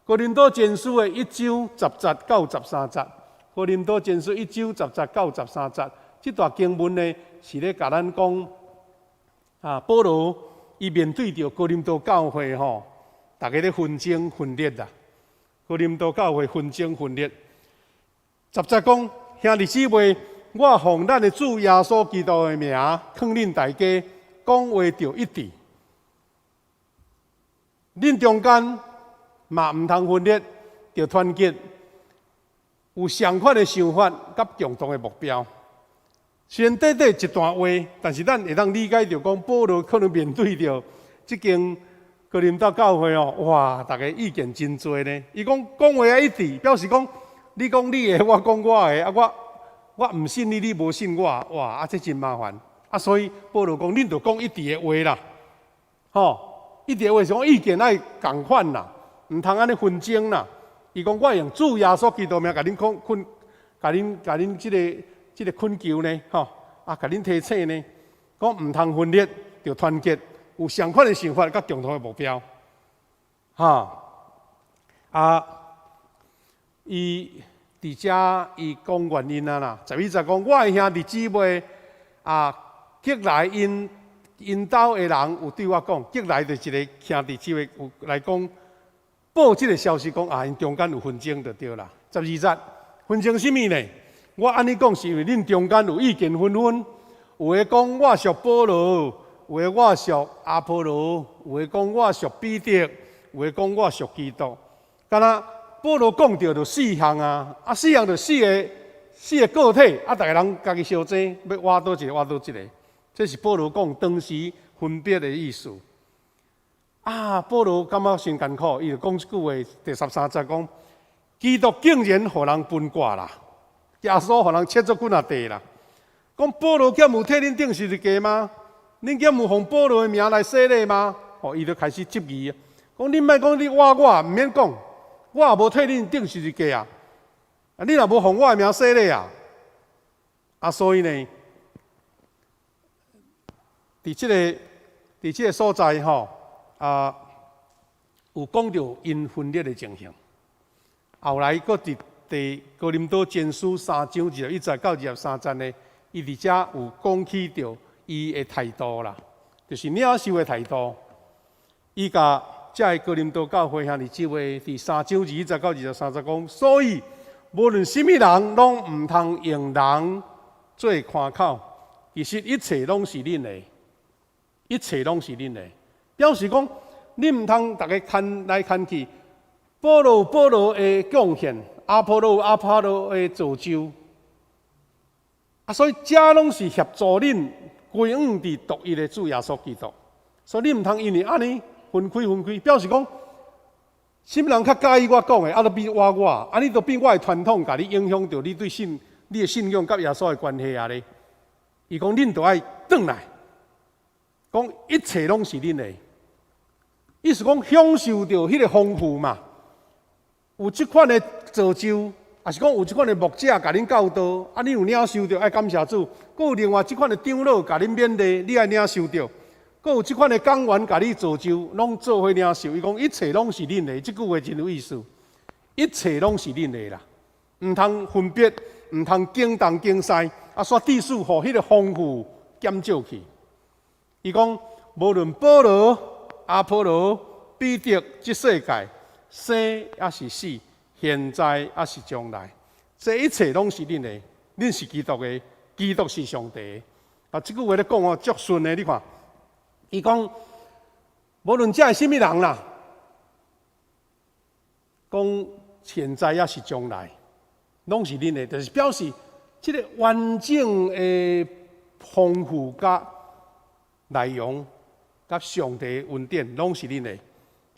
Speaker 3: 哥林多前書的一章十節到十三節，哥林多前書一章十節到十三節，這段經文呢，是咧共咱講啊，保羅伊面對著哥林多教會吼，逐家咧紛爭分裂啦。哥林多教會紛爭分裂，十節講，兄弟姊妹，我奉咱的主耶穌基督的名，勸恁大家講話著一致。恁中間嘛毋通分裂，著團結，有相款的想法佮共同的目標。雖然短短一段話，但是咱會當理解著講，保羅可能面對著這間哥林多教會哦，哇，逐家意見真濟呢。伊講講話愛一致，表示講你講你的，我講我的，啊我我毋信你，你無信我，哇，啊這真麻煩。啊，所以保羅講，恁著講一致的話啦，吼，一致的話是講意見愛仝款啦，毋通按呢紛爭啦。伊講我用主耶穌基督名，共恁勸勸，共恁共恁這个這个懇求呢，吼，啊，共恁提醒呢，講毋通分裂，著團結，有相款的想法，佮共同的目標，哈，啊，伊佇遮伊講原因啊啦，十一節講我的兄弟姊妹啊，激來𪜶𪜶兜的人有對我講，激來就是一個兄弟姊妹有來講，報這个消息講啊，𪜶中間有紛爭就對啦。十二節，紛爭啥物呢？我按呢講是因為恁中間有意見紛紛，有的講我屬保羅，有的我屬阿波羅，有的講我屬彼得，有的講我屬基督。敢若保羅講著就四項啊，啊四項就四个四个個體，啊逐个人家己相爭，欲倚佗一个倚佗一个，這是保羅講當時分別的意思。啊，保羅感覺真艱苦，伊就講這句話，第十三節講，基督竟然予人分割啦，耶穌予人切做幾若塊啦。講保羅敢有替恁釘十字架嗎？恁敢有奉保羅的名來洗禮嗎？哦，伊就開始質疑，講恁莫講你倚我，毋免講，我也無替恁釘十字架啊！啊，你若無奉我的名洗禮啊！啊，所以呢，佇這个佇這个所在吼，啊，有講著𪜶分裂的情形。後來閣佇第哥林多前書三章二十一節到二十三節呢，伊佇遮有講起著伊的態度啦，就是領受的態度。伊共遮个哥林多教會兄弟姊妹，佇三章二十一節到二十三節講，所以無論啥物人，攏毋通用人做誇口。其實一切攏是恁的，一切攏是恁的。表示講，你毋通逐家牽來牽去。保羅有保羅的貢獻，阿波羅有阿波羅的造就。啊，所以這攏是協助恁歸向佇獨一的主耶穌基督。所以你毋通因為按呢分開分開，表示講，啥物人較佮意我講的，啊，就變倚我，按呢就變我的傳統，共你影響著你對信你的信仰佮耶穌的關係啊咧。伊講恁著愛轉來，講一切攏是恁的，意思講享受著彼个豐富嘛。有這款的造就，抑是講有這款的牧者共恁教導，啊，你有領受著，愛感謝主。閣有另外這款的長老共恁勉勵，你愛領受著。閣有這款的講員共你造就，攏做伙領受。伊講一切攏是恁的，這句話真有意思。一切攏是恁的啦，毋通分別，毋通揀東揀西，啊，煞致使予彼個豐富減少去。伊講無論保羅、阿波羅、彼得，這世界生抑是死，現在抑是將來，這一切攏是恁的，恁是基督的，基督是上帝的。啊，這句話咧講哦，足順的，你看，伊講無論這是啥物人啦，講現在抑是將來，攏是恁的，就是表示這个完整的豐富佮內容，佮上帝恩典，攏是恁的。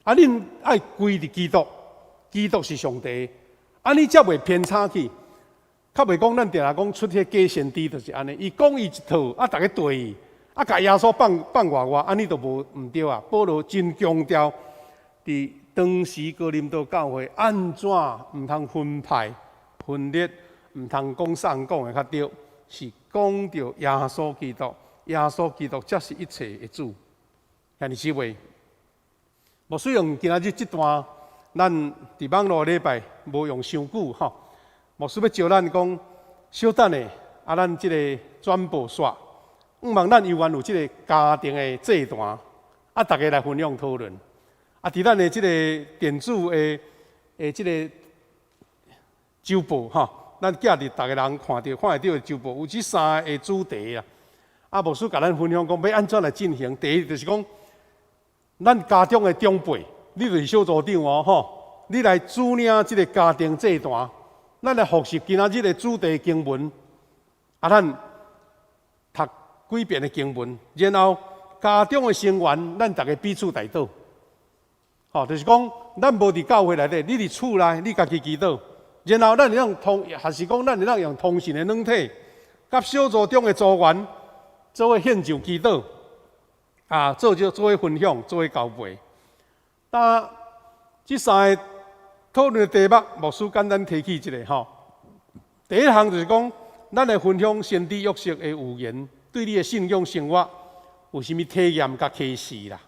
Speaker 3: 啊，恁愛歸佇基督，基督是上帝，按呢才袂偏差去。較袂講咱定定講出彼假先知就是按呢，伊講伊一套，啊，逐家綴伊，啊，共耶穌放放外外，按呢就無毋對啊。保羅真強調，佇當時哥林多教會按怎毋通分派分裂，毋通講啥講的較對，是講著耶穌基督，耶穌基督才是一切的主。兄弟姊妹，牧師用今仔日這段，咱佇網路禮拜無用傷久吼。牧師欲召咱講，稍等下，啊，咱這個轉播煞，向望咱猶原有這個家庭的祭壇，啊，逐家來分享討論。啊，佇咱的這個電子的的這個週報吼，咱寄佇逐个人看著看會著的週報，有這三个主題啊。啊，牧師共咱分享講，欲按怎來進行？第一就是講，咱家中的長輩，你就是小組長哦，吼，你來主領這個家庭祭壇。咱來複習今仔日的主題經文，啊，咱讀幾遍的經文，然後家中的成員，咱逐家彼此代禱。吼，就是講，咱無佇教會內底，你佇厝內，你家己祈禱，然後咱會用通，還是講咱會當用通訊的軟體，佮小組中的組員做伙獻上祈禱，啊，做這做伙分享，做伙交陪。但這三個討論的題目，牧師簡單提起一下吼。第一項就是講，咱來分享先知約瑟的預言，對你的信仰生活有啥物體驗佮啟示啦？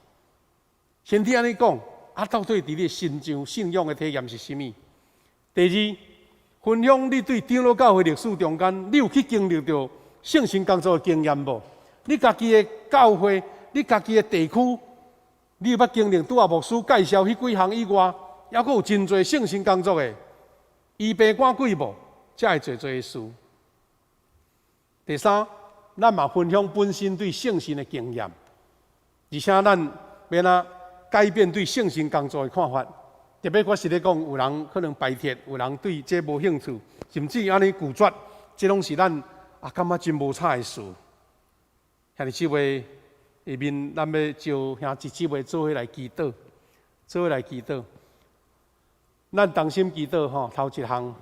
Speaker 3: 先知按呢講，啊，到底佇你的身上信仰的體驗是啥物？第二，分享你對長老教會歷史中間，你有去經歷著聖神工作的經驗無？你家己的教會，你家己的地區，你有捌經歷拄仔牧師介紹彼幾項以外，猶閣有真濟聖神工作的，醫病趕鬼無？才會濟濟的事。第三，咱嘛分享本身對聖神的經驗，而且咱欲按怎改變對聖神工作的看法。特別我是咧講，有人可能排斥，有人對這無興趣，甚至按呢拒絕，這攏是咱啊感覺真無彩的事。兄弟姊妹，下面咱欲招兄弟姊妹做伙來祈禱，做伙來祈禱。咱同心祈禱吼，頭一項，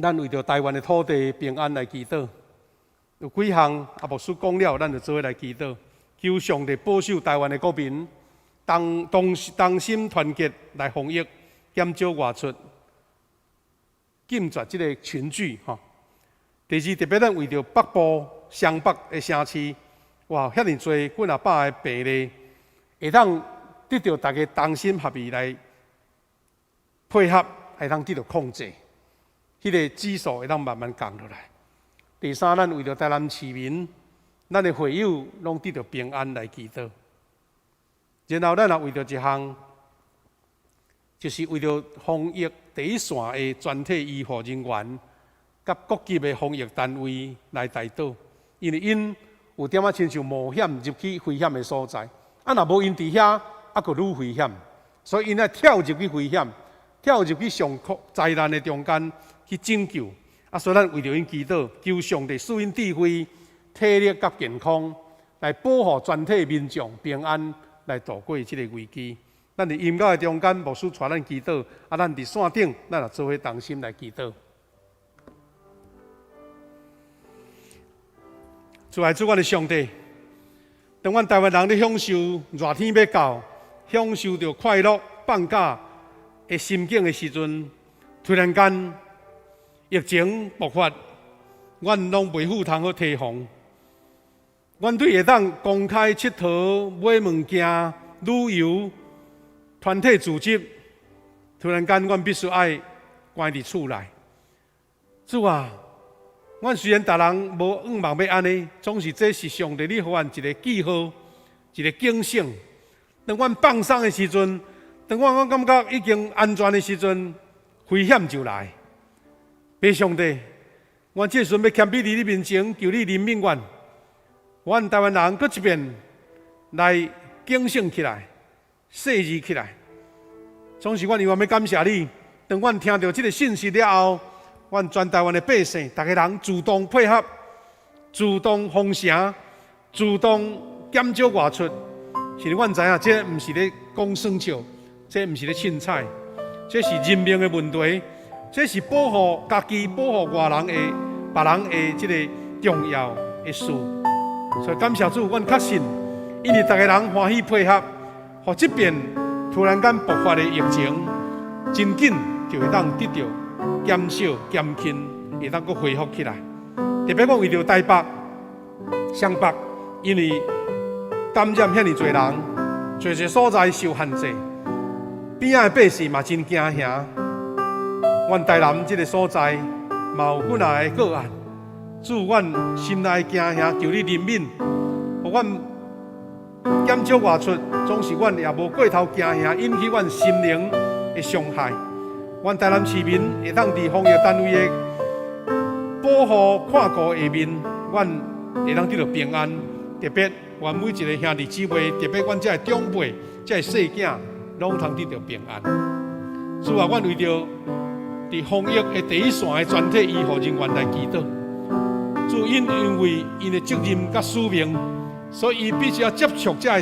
Speaker 3: 咱為著台灣的土地平安來祈禱。有幾項啊，牧師講了，咱就做伙來祈禱，求上帝保守台灣的國民，同同同心團結來防疫，減少外出，禁絕這个群聚吼。第二，特別咱為著北部、雙北的城市，哇，遐爾濟幾若百个病例，會當得著大家同心合意來配合，會當得著控制，彼个指數會當慢慢降落來。第三，咱為著台南市民，咱的會友攏得著平安來祈禱。然後，咱也為著一項，就是為著防疫第一線的全體醫護人員，佮各級的防疫單位來代禱，因為𪜶有點仔親像冒險入去危險的所在，啊，若無𪜶佇遐，啊，閣愈危險，所以𪜶愛跳入去危險，跳入去上苦災難的中間去拯救。啊，所以咱為著𪜶祈禱，求上帝賜𪜶智慧、體力佮健康，來保護全體民眾平安，來度過這个危機。咱佇音樂的中間，牧師帶咱祈禱，啊，咱佇線頂，咱也做伙同心來祈禱。慈愛主，阮的上帝，當阮台灣人咧享受熱天欲到，享受著快樂放假的心境的時陣，突然間疫情爆發，阮攏袂赴通好提防。阮對會當公開𨑨迌、買物件、旅遊、團體組織，突然間阮必須愛關佇厝內。主啊，阮雖然逐人無願望欲按呢，總是這是上帝你予阮一个記號，一个警醒。當阮放鬆的時陣，當阮阮感覺已經安全的時陣，危險就來。父上帝，阮這時陣欲謙卑佇你面前，求你憐憫阮，阮台灣人閣一遍來警醒起來，細膩起來。總是阮猶原欲感謝你，當阮聽著這个信息了後，阮全台灣的百姓，逐个人主動配合，主動封城，主動減少外出。是阮知影，這毋是咧講耍笑，這毋是咧凊彩，這是人命的問題，這是保護家己、保護外人的、別人的這个重要的事。所以感謝主，阮確信，因為逐个人歡喜配合，予這遍突然間爆發的疫情，真緊就會當得著減少、減輕，會當閣恢復起來。特別講為著台北、雙北，因為感染遐爾濟人，濟濟所在受限制，邊仔的百姓嘛真驚嚇。阮台南這个所在嘛有幾若个個案，主，阮心內驚嚇，求你憐憫，予阮減少外出，總是阮也無過頭驚嚇，引起阮心靈的傷害。阮台南市民會當佇防疫單位的保護看顧下面，阮會當得著平安。特別阮每一个兄弟姊妹，特別阮遮的長輩、遮的細囝，攏通得著平安。主啊，阮為著佇防疫的第一線的全體醫護人員來祈禱。主𪜶因為𪜶的責任佮使命，所以伊必須要接觸遮的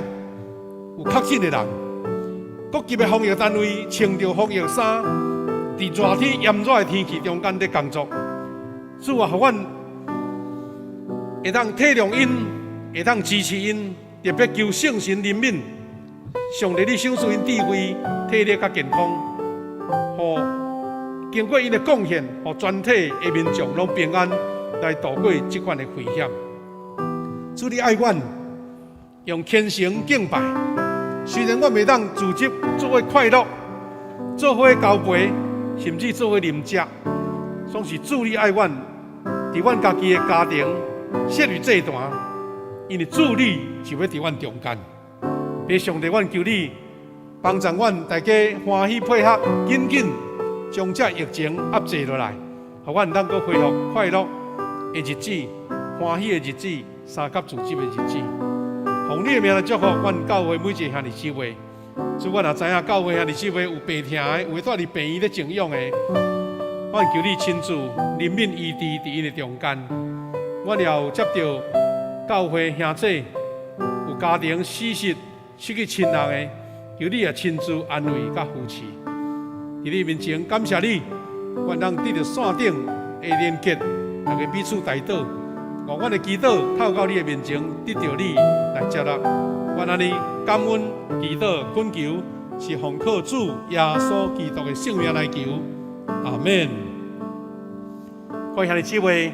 Speaker 3: 有確診的人。各級的防疫單位穿著防疫衫，佇熱天炎熱的天氣中間咧工作。主啊，予阮會當體諒𪜶，會當支持𪜶，特別求聖神憐憫，上帝你賞賜𪜶智慧、體力佮健康，予經過𪜶的貢獻，予全體的民眾攏平安來度過這款的危險。主你愛阮，用虔誠敬拜。雖然阮袂當組織做伙快樂，做伙交陪，甚至做伙啉食，總是主你愛阮，佇阮家己的家庭設立祭壇，因為主你就欲佇阮中間。父上帝，阮求你幫助阮大家歡喜配合，緊緊將這疫情壓制落來，予阮當閣恢復快樂的日子、歡喜的日子、相佮組織的日子。奉你的名來祝福阮教會每一個兄弟姊妹。主，阮也知影教會兄弟姊妹有病疼的，有的蹛佇病院咧靜養的，阮求你親自憐憫醫治佇𪜶的中間。阮也有接著教會兄弟有家庭死失失去親人的，求你也親自安慰佮扶持。佇你面前感謝你，阮通得著線頂的連結，大家彼此代禱。願阮的祈禱透過你的面前，得著你來接納。阮按呢感恩祈禱懇求，是奉靠主耶穌基督的聖名來求。阿門。各位兄弟姊妹，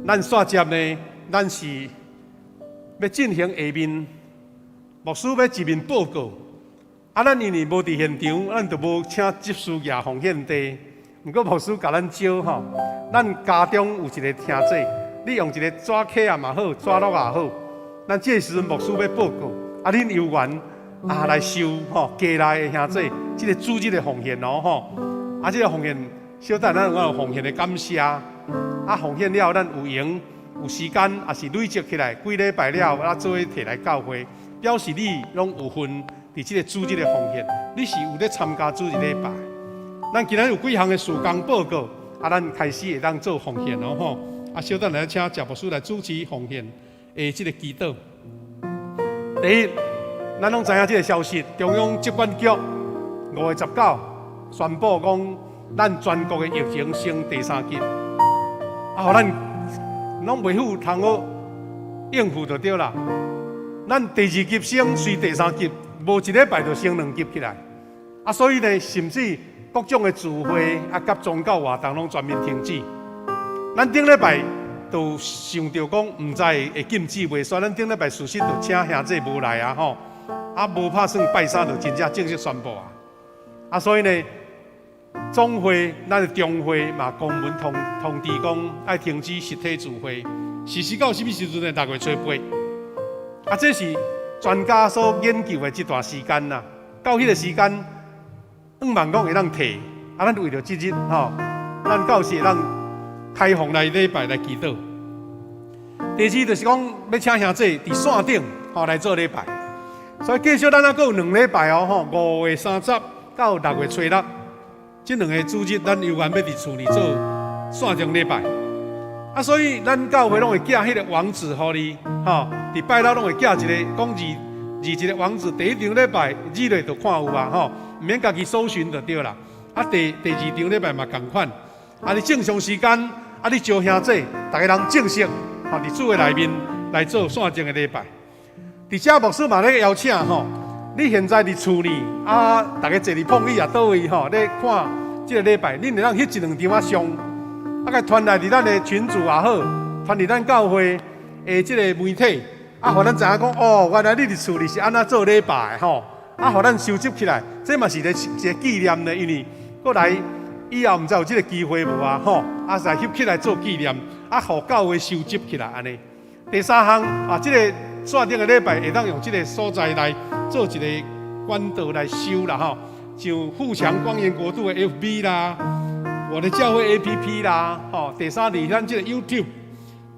Speaker 3: 咱煞接呢，咱是欲進行下面牧師欲一面報告。啊，咱因為無佇現場，咱就無請執事舉奉獻袋。毋過牧師共咱招吼，咱家中有一个聽者，你用一个紙卡仔嘛好，紙碌也好。咱這个時陣牧師欲報告，啊，恁有緣啊來收吼家內的兄弟，這个主日的奉獻哦吼。啊，這个奉獻，小等咱有奉獻的感謝。啊，奉獻了，咱有閒有時間，也是累積起來幾禮拜了，啊，做伙提來教會，表示你攏有份佇這个主日的奉獻，你是有咧參加主日禮拜。咱今仔日有幾項的事工報告，啊，咱開始會當做奉獻哦吼。啊，小等來請謝牧師來主持奉獻的這个祈禱。第一，咱攏知影這个消息，中央疾管局5月19宣布講，咱全國的疫情升第三級，啊，予咱攏袂赴通好應付就對啦。咱第二級升，隨第三級，無一禮拜就升兩級起來。啊，所以呢，甚至各種的聚會啊，佮宗教活動攏全面停止。咱頂禮拜就想著講，毋知會禁止袂，所以咱頂禮拜事實就請兄弟無來啊吼。啊，無拍算拜三就真正正式宣布啊。啊，所以呢，總會咱的中會嘛公文通知講愛停止實體聚會，實施到啥物時陣呢？6月初八。啊，這是專家所研究的這段時間啦。到彼个時間，向望講會當退，啊，咱為著這日吼，咱教會會當開放來禮拜來祈禱。第二就是講，欲請兄弟佇線頂吼來做禮拜。所以繼續咱猶閣有兩禮拜哦吼，5月30到6月初6，這兩个主日，咱猶原欲佇厝裡做線上禮拜。啊，所以咱教會攏會寄彼个網址予你，吼，佇拜六攏會寄一个講二二一个網址，第一場禮拜日內就看有啊，吼，毋免家己搜尋就對啦。啊，第二場禮拜嘛仝款。啊，你正常時間，啊，你招兄弟，逐个人正式，吼，佇主的內面來做線上的禮拜。佇遮牧師嘛咧邀請吼，你現在佇厝裡啊，逐个坐佇膨椅啊，佗位吼咧看這个禮拜，恁會當翕一兩張仔相，啊，共傳來佇咱的群組也好，傳佇咱教會的這个媒體，啊，予咱知影講哦，原來你佇厝裡是按怎做禮拜吼，啊，予咱收集起來，這嘛是一個一个紀念的，因為過來以後毋知有這个機會無啊吼，啊，來翕起來做紀念，啊，予教會收集起來按呢。第三項啊，這个線頂的禮拜會當用這个所在來做一个管道來收啦吼，像富強光源國度的 FB 啦，我的教會 APP 啦，吼，第三佇咱這个 YouTube，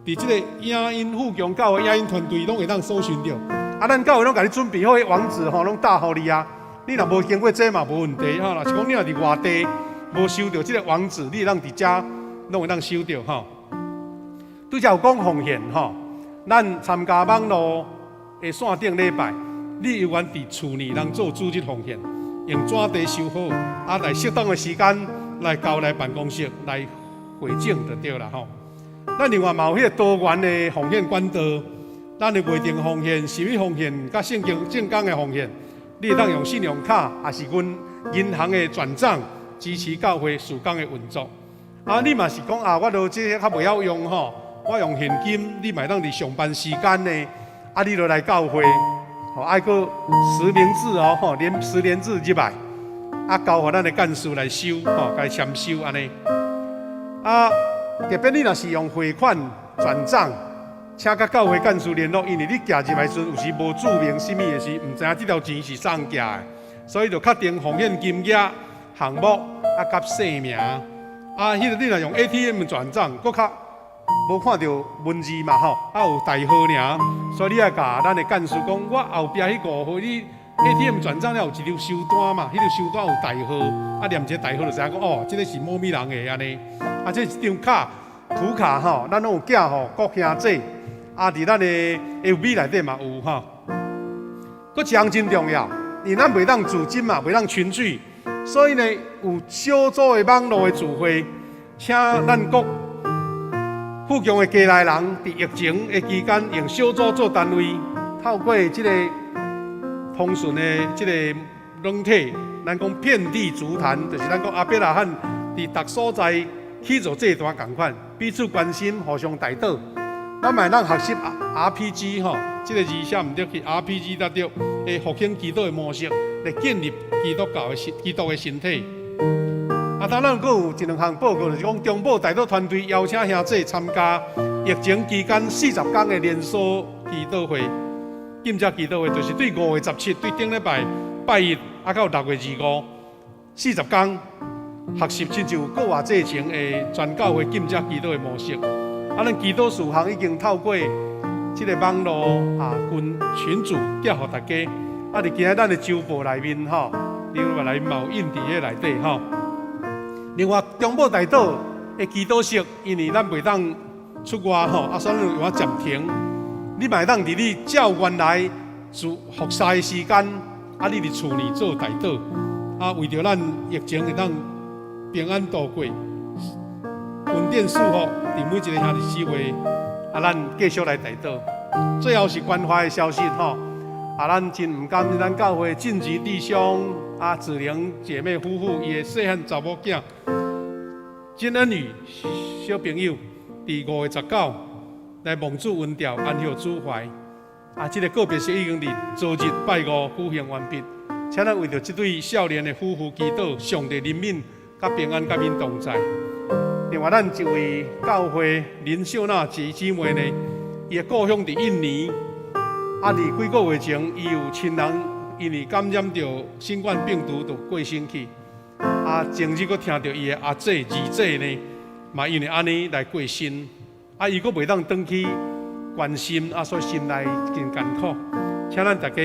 Speaker 3: 佇這个影音富強教會影音團隊攏會當搜尋著。啊，咱教會攏共你準備好彼網址吼，攏打予你啊。你若無經過這嘛無問題吼，若是講你若佇外地無收著這个網址，你會當佇遮攏會當收著吼。拄才有講奉獻吼。咱參加網路的線頂禮拜，你猶原佇厝裡通做主日奉獻，用紙袋收好，啊，來適當的時間來交來辦公室來匯總就對啦吼。咱另外嘛有彼个多元的奉獻管道，咱的月定奉獻、十一奉獻、佮聖經聖工的奉獻，你會當用信用卡，抑是阮銀行的轉帳支持教會事工的運作。啊，你嘛是講啊，我都這个較袂曉用吼。我用現金，你嘛會當佇上班時間呢，啊，你就來教會，吼，愛閣實名制哦，吼，連實聯制入來，啊，交予咱的幹事來收，吼，共簽收按呢。啊，特別你若是用匯款轉帳，請佮教會幹事聯絡，因為你寄入來時陣有時無註明啥物的時，毋知影這條錢是啥人寄的，所以就確定奉獻金額、項目啊，佮姓名。啊，彼个你若用 ATM 轉帳，閣較無看著文字嘛吼，啊有代號爾，所以你愛共咱的幹事講，我後壁彼五號你 ATM 轉帳了有一張收單嘛，彼張收單有代號，啊念一个代號就知影講哦，這个是某物人的按呢。啊，這一張卡圖卡吼，咱攏有寄予各兄弟，啊，佇咱的 FB 內底嘛有吼。閣一項真重要，因為咱袂當組織嘛，袂當群聚，所以呢，有小組的網路的聚會，請咱各富強的家內人，佇疫情的期間，用小組做單位，透過這個通訊的這个軟體，咱講遍地築壇，就是咱講亞伯拉罕佇逐所在去做祭壇仝款，彼此關心，互相代禱。咱嘛會當學習 RPG 吼，這个字寫毋對去 RPG 才對，的復興祈禱的模式，來建立基督教的基督的身體。啊，當咱閣有一兩項報告，就是講中保代禱團隊邀請兄弟參加疫情期間40天的連鎖祈禱會，禁食祈禱會，就是對5月17，對頂禮拜拜一，啊到6月25，40天學習親像閣活節前的全教會禁食祈禱的模式。啊，咱祈禱事項已經透過這个網路啊群群組寄予大家。啊，佇今仔咱的週報內面吼，另外內面嘛有印佇彼內底吼。另外，中保代禱的祈禱室，因為咱袂當出外吼，啊，所以有暫停。你嘛會當佇你照原來做服侍的時間，啊，你佇厝裡做代禱，啊，為著咱疫情會當平安度過，恩典賜福，佇每一个兄弟姊妹，啊，咱繼續來代禱。最後是關懷的消息吼，啊，咱真毋甘，咱教會晉級弟兄啊，子玲姐妹夫婦，伊的細漢查某囝金恩宇小朋友，佇5月19來蒙主恩召，安息主懷。啊，這个告別式已經佇昨日拜五舉行完畢。請咱為著這對少年的夫婦祈禱，上帝憐憫佮平安佮𪜶同在。另外，咱一位教會林秀娜姐姊妹呢，伊的故鄉佇印尼，啊，佇幾个月前，伊有親人因為感染著新冠病毒，就過身去。啊，前日閣聽著伊的阿姐、二姐呢，嘛因為按呢來過身，啊，伊閣袂當轉去關心，啊，所以心內真艱苦。請咱大家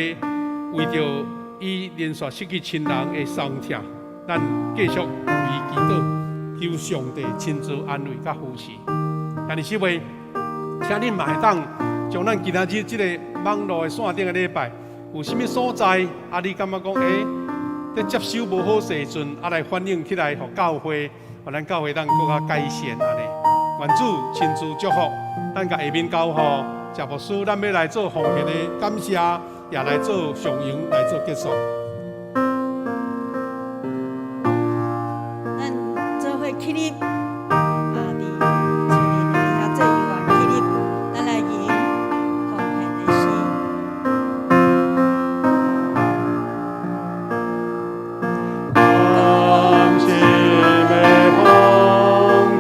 Speaker 3: 為著伊連續失去親人的傷痛，咱繼續為伊祈禱，求上帝親自安慰佮扶持。兄弟姊妹，請恁嘛會當將咱今仔日這個網路的線頂的禮拜，有啥物所在，啊，你感覺講，欸，咧接收無好勢陣，啊，來反映起來，予教會，予咱教會當閣較改善按呢。願主親自祝福，咱共下面交予謝牧師，咱欲來做奉獻的感謝，也來做上榮來做結束。
Speaker 4: 咱做伙起立，啊，佇親愛的兄弟猶原起立，咱來吟奉獻的詩。
Speaker 3: 感心的奉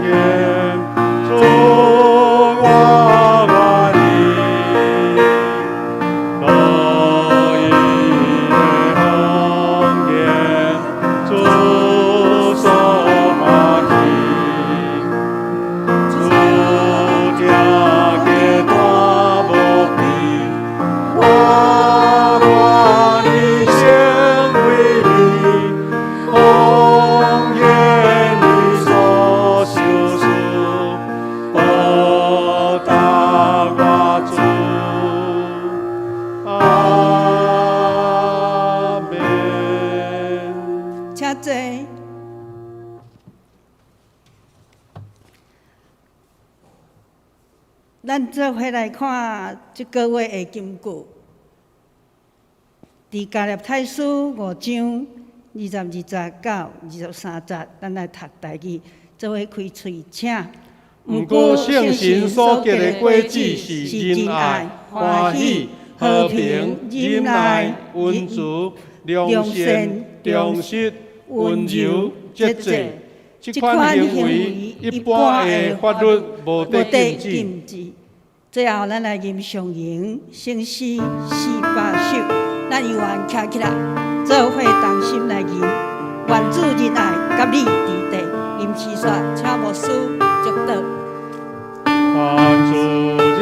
Speaker 3: 獻，主我願意，樂意的奉獻，主所歡喜，主疼的大無比，我願意成為你。奉獻你所賞賜，報答我主。阿們。
Speaker 4: 請坐。咱做伙來看這個月的金句，佇加拉太書5章22節到23節，咱來讀台語，做伙開喙，請。
Speaker 3: 毋過聖神所結的果子是仁愛、歡喜、和平、忍耐、溫慈、良善、忠實、溫柔、節制。這款行為，一般的法律無得禁止。
Speaker 4: 禁止。最後，咱來吟上榮聖詩480首，咱猶原徛起來，做伙同心來吟。願主仁愛佮你佇底，吟詩煞，請牧師祝禱。
Speaker 3: 願主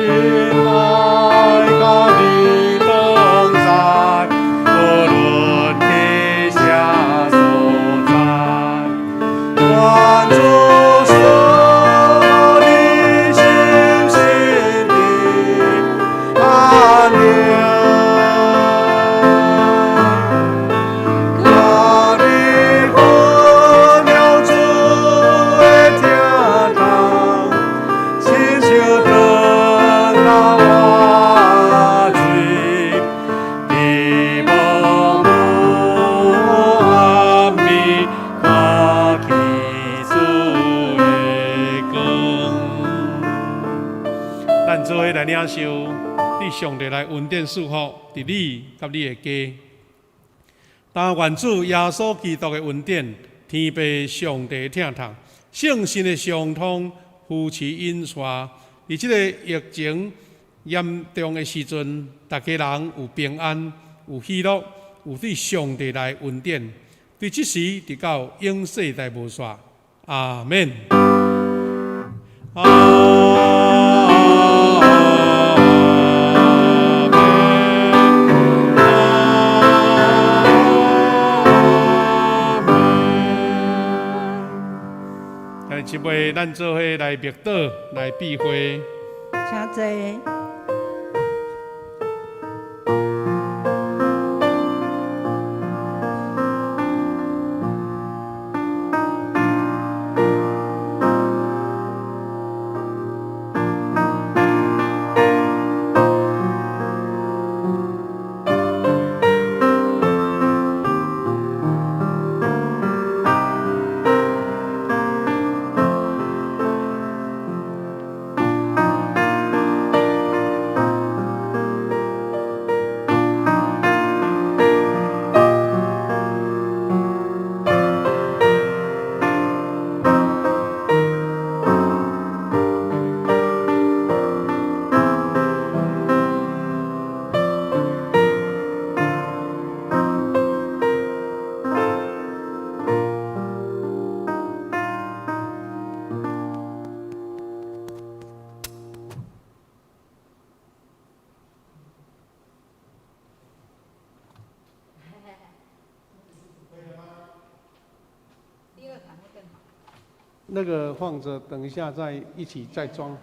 Speaker 3: 仁愛佮你同在，無論去啥所在。願主賜你心心平安寧。願你分了主的疼痛，親像轉來活水，佇暝霧暗暝看見主的光。咱做伙來領受，佇上帝來恩典賜福，佇你佮你的家。但願主耶穌基督的恩典，天父上帝疼痛，聖神的相通扶持引帶，佇這個疫情嚴重的時陣，逐家人有平安、有喜樂、有對上帝來恩典，對這時直到永世代無煞。阿們。阿們。阿們。來，這尾咱做伙來默禱，來閉會。
Speaker 4: 請坐。
Speaker 3: 那個放着，等一下再一起再裝。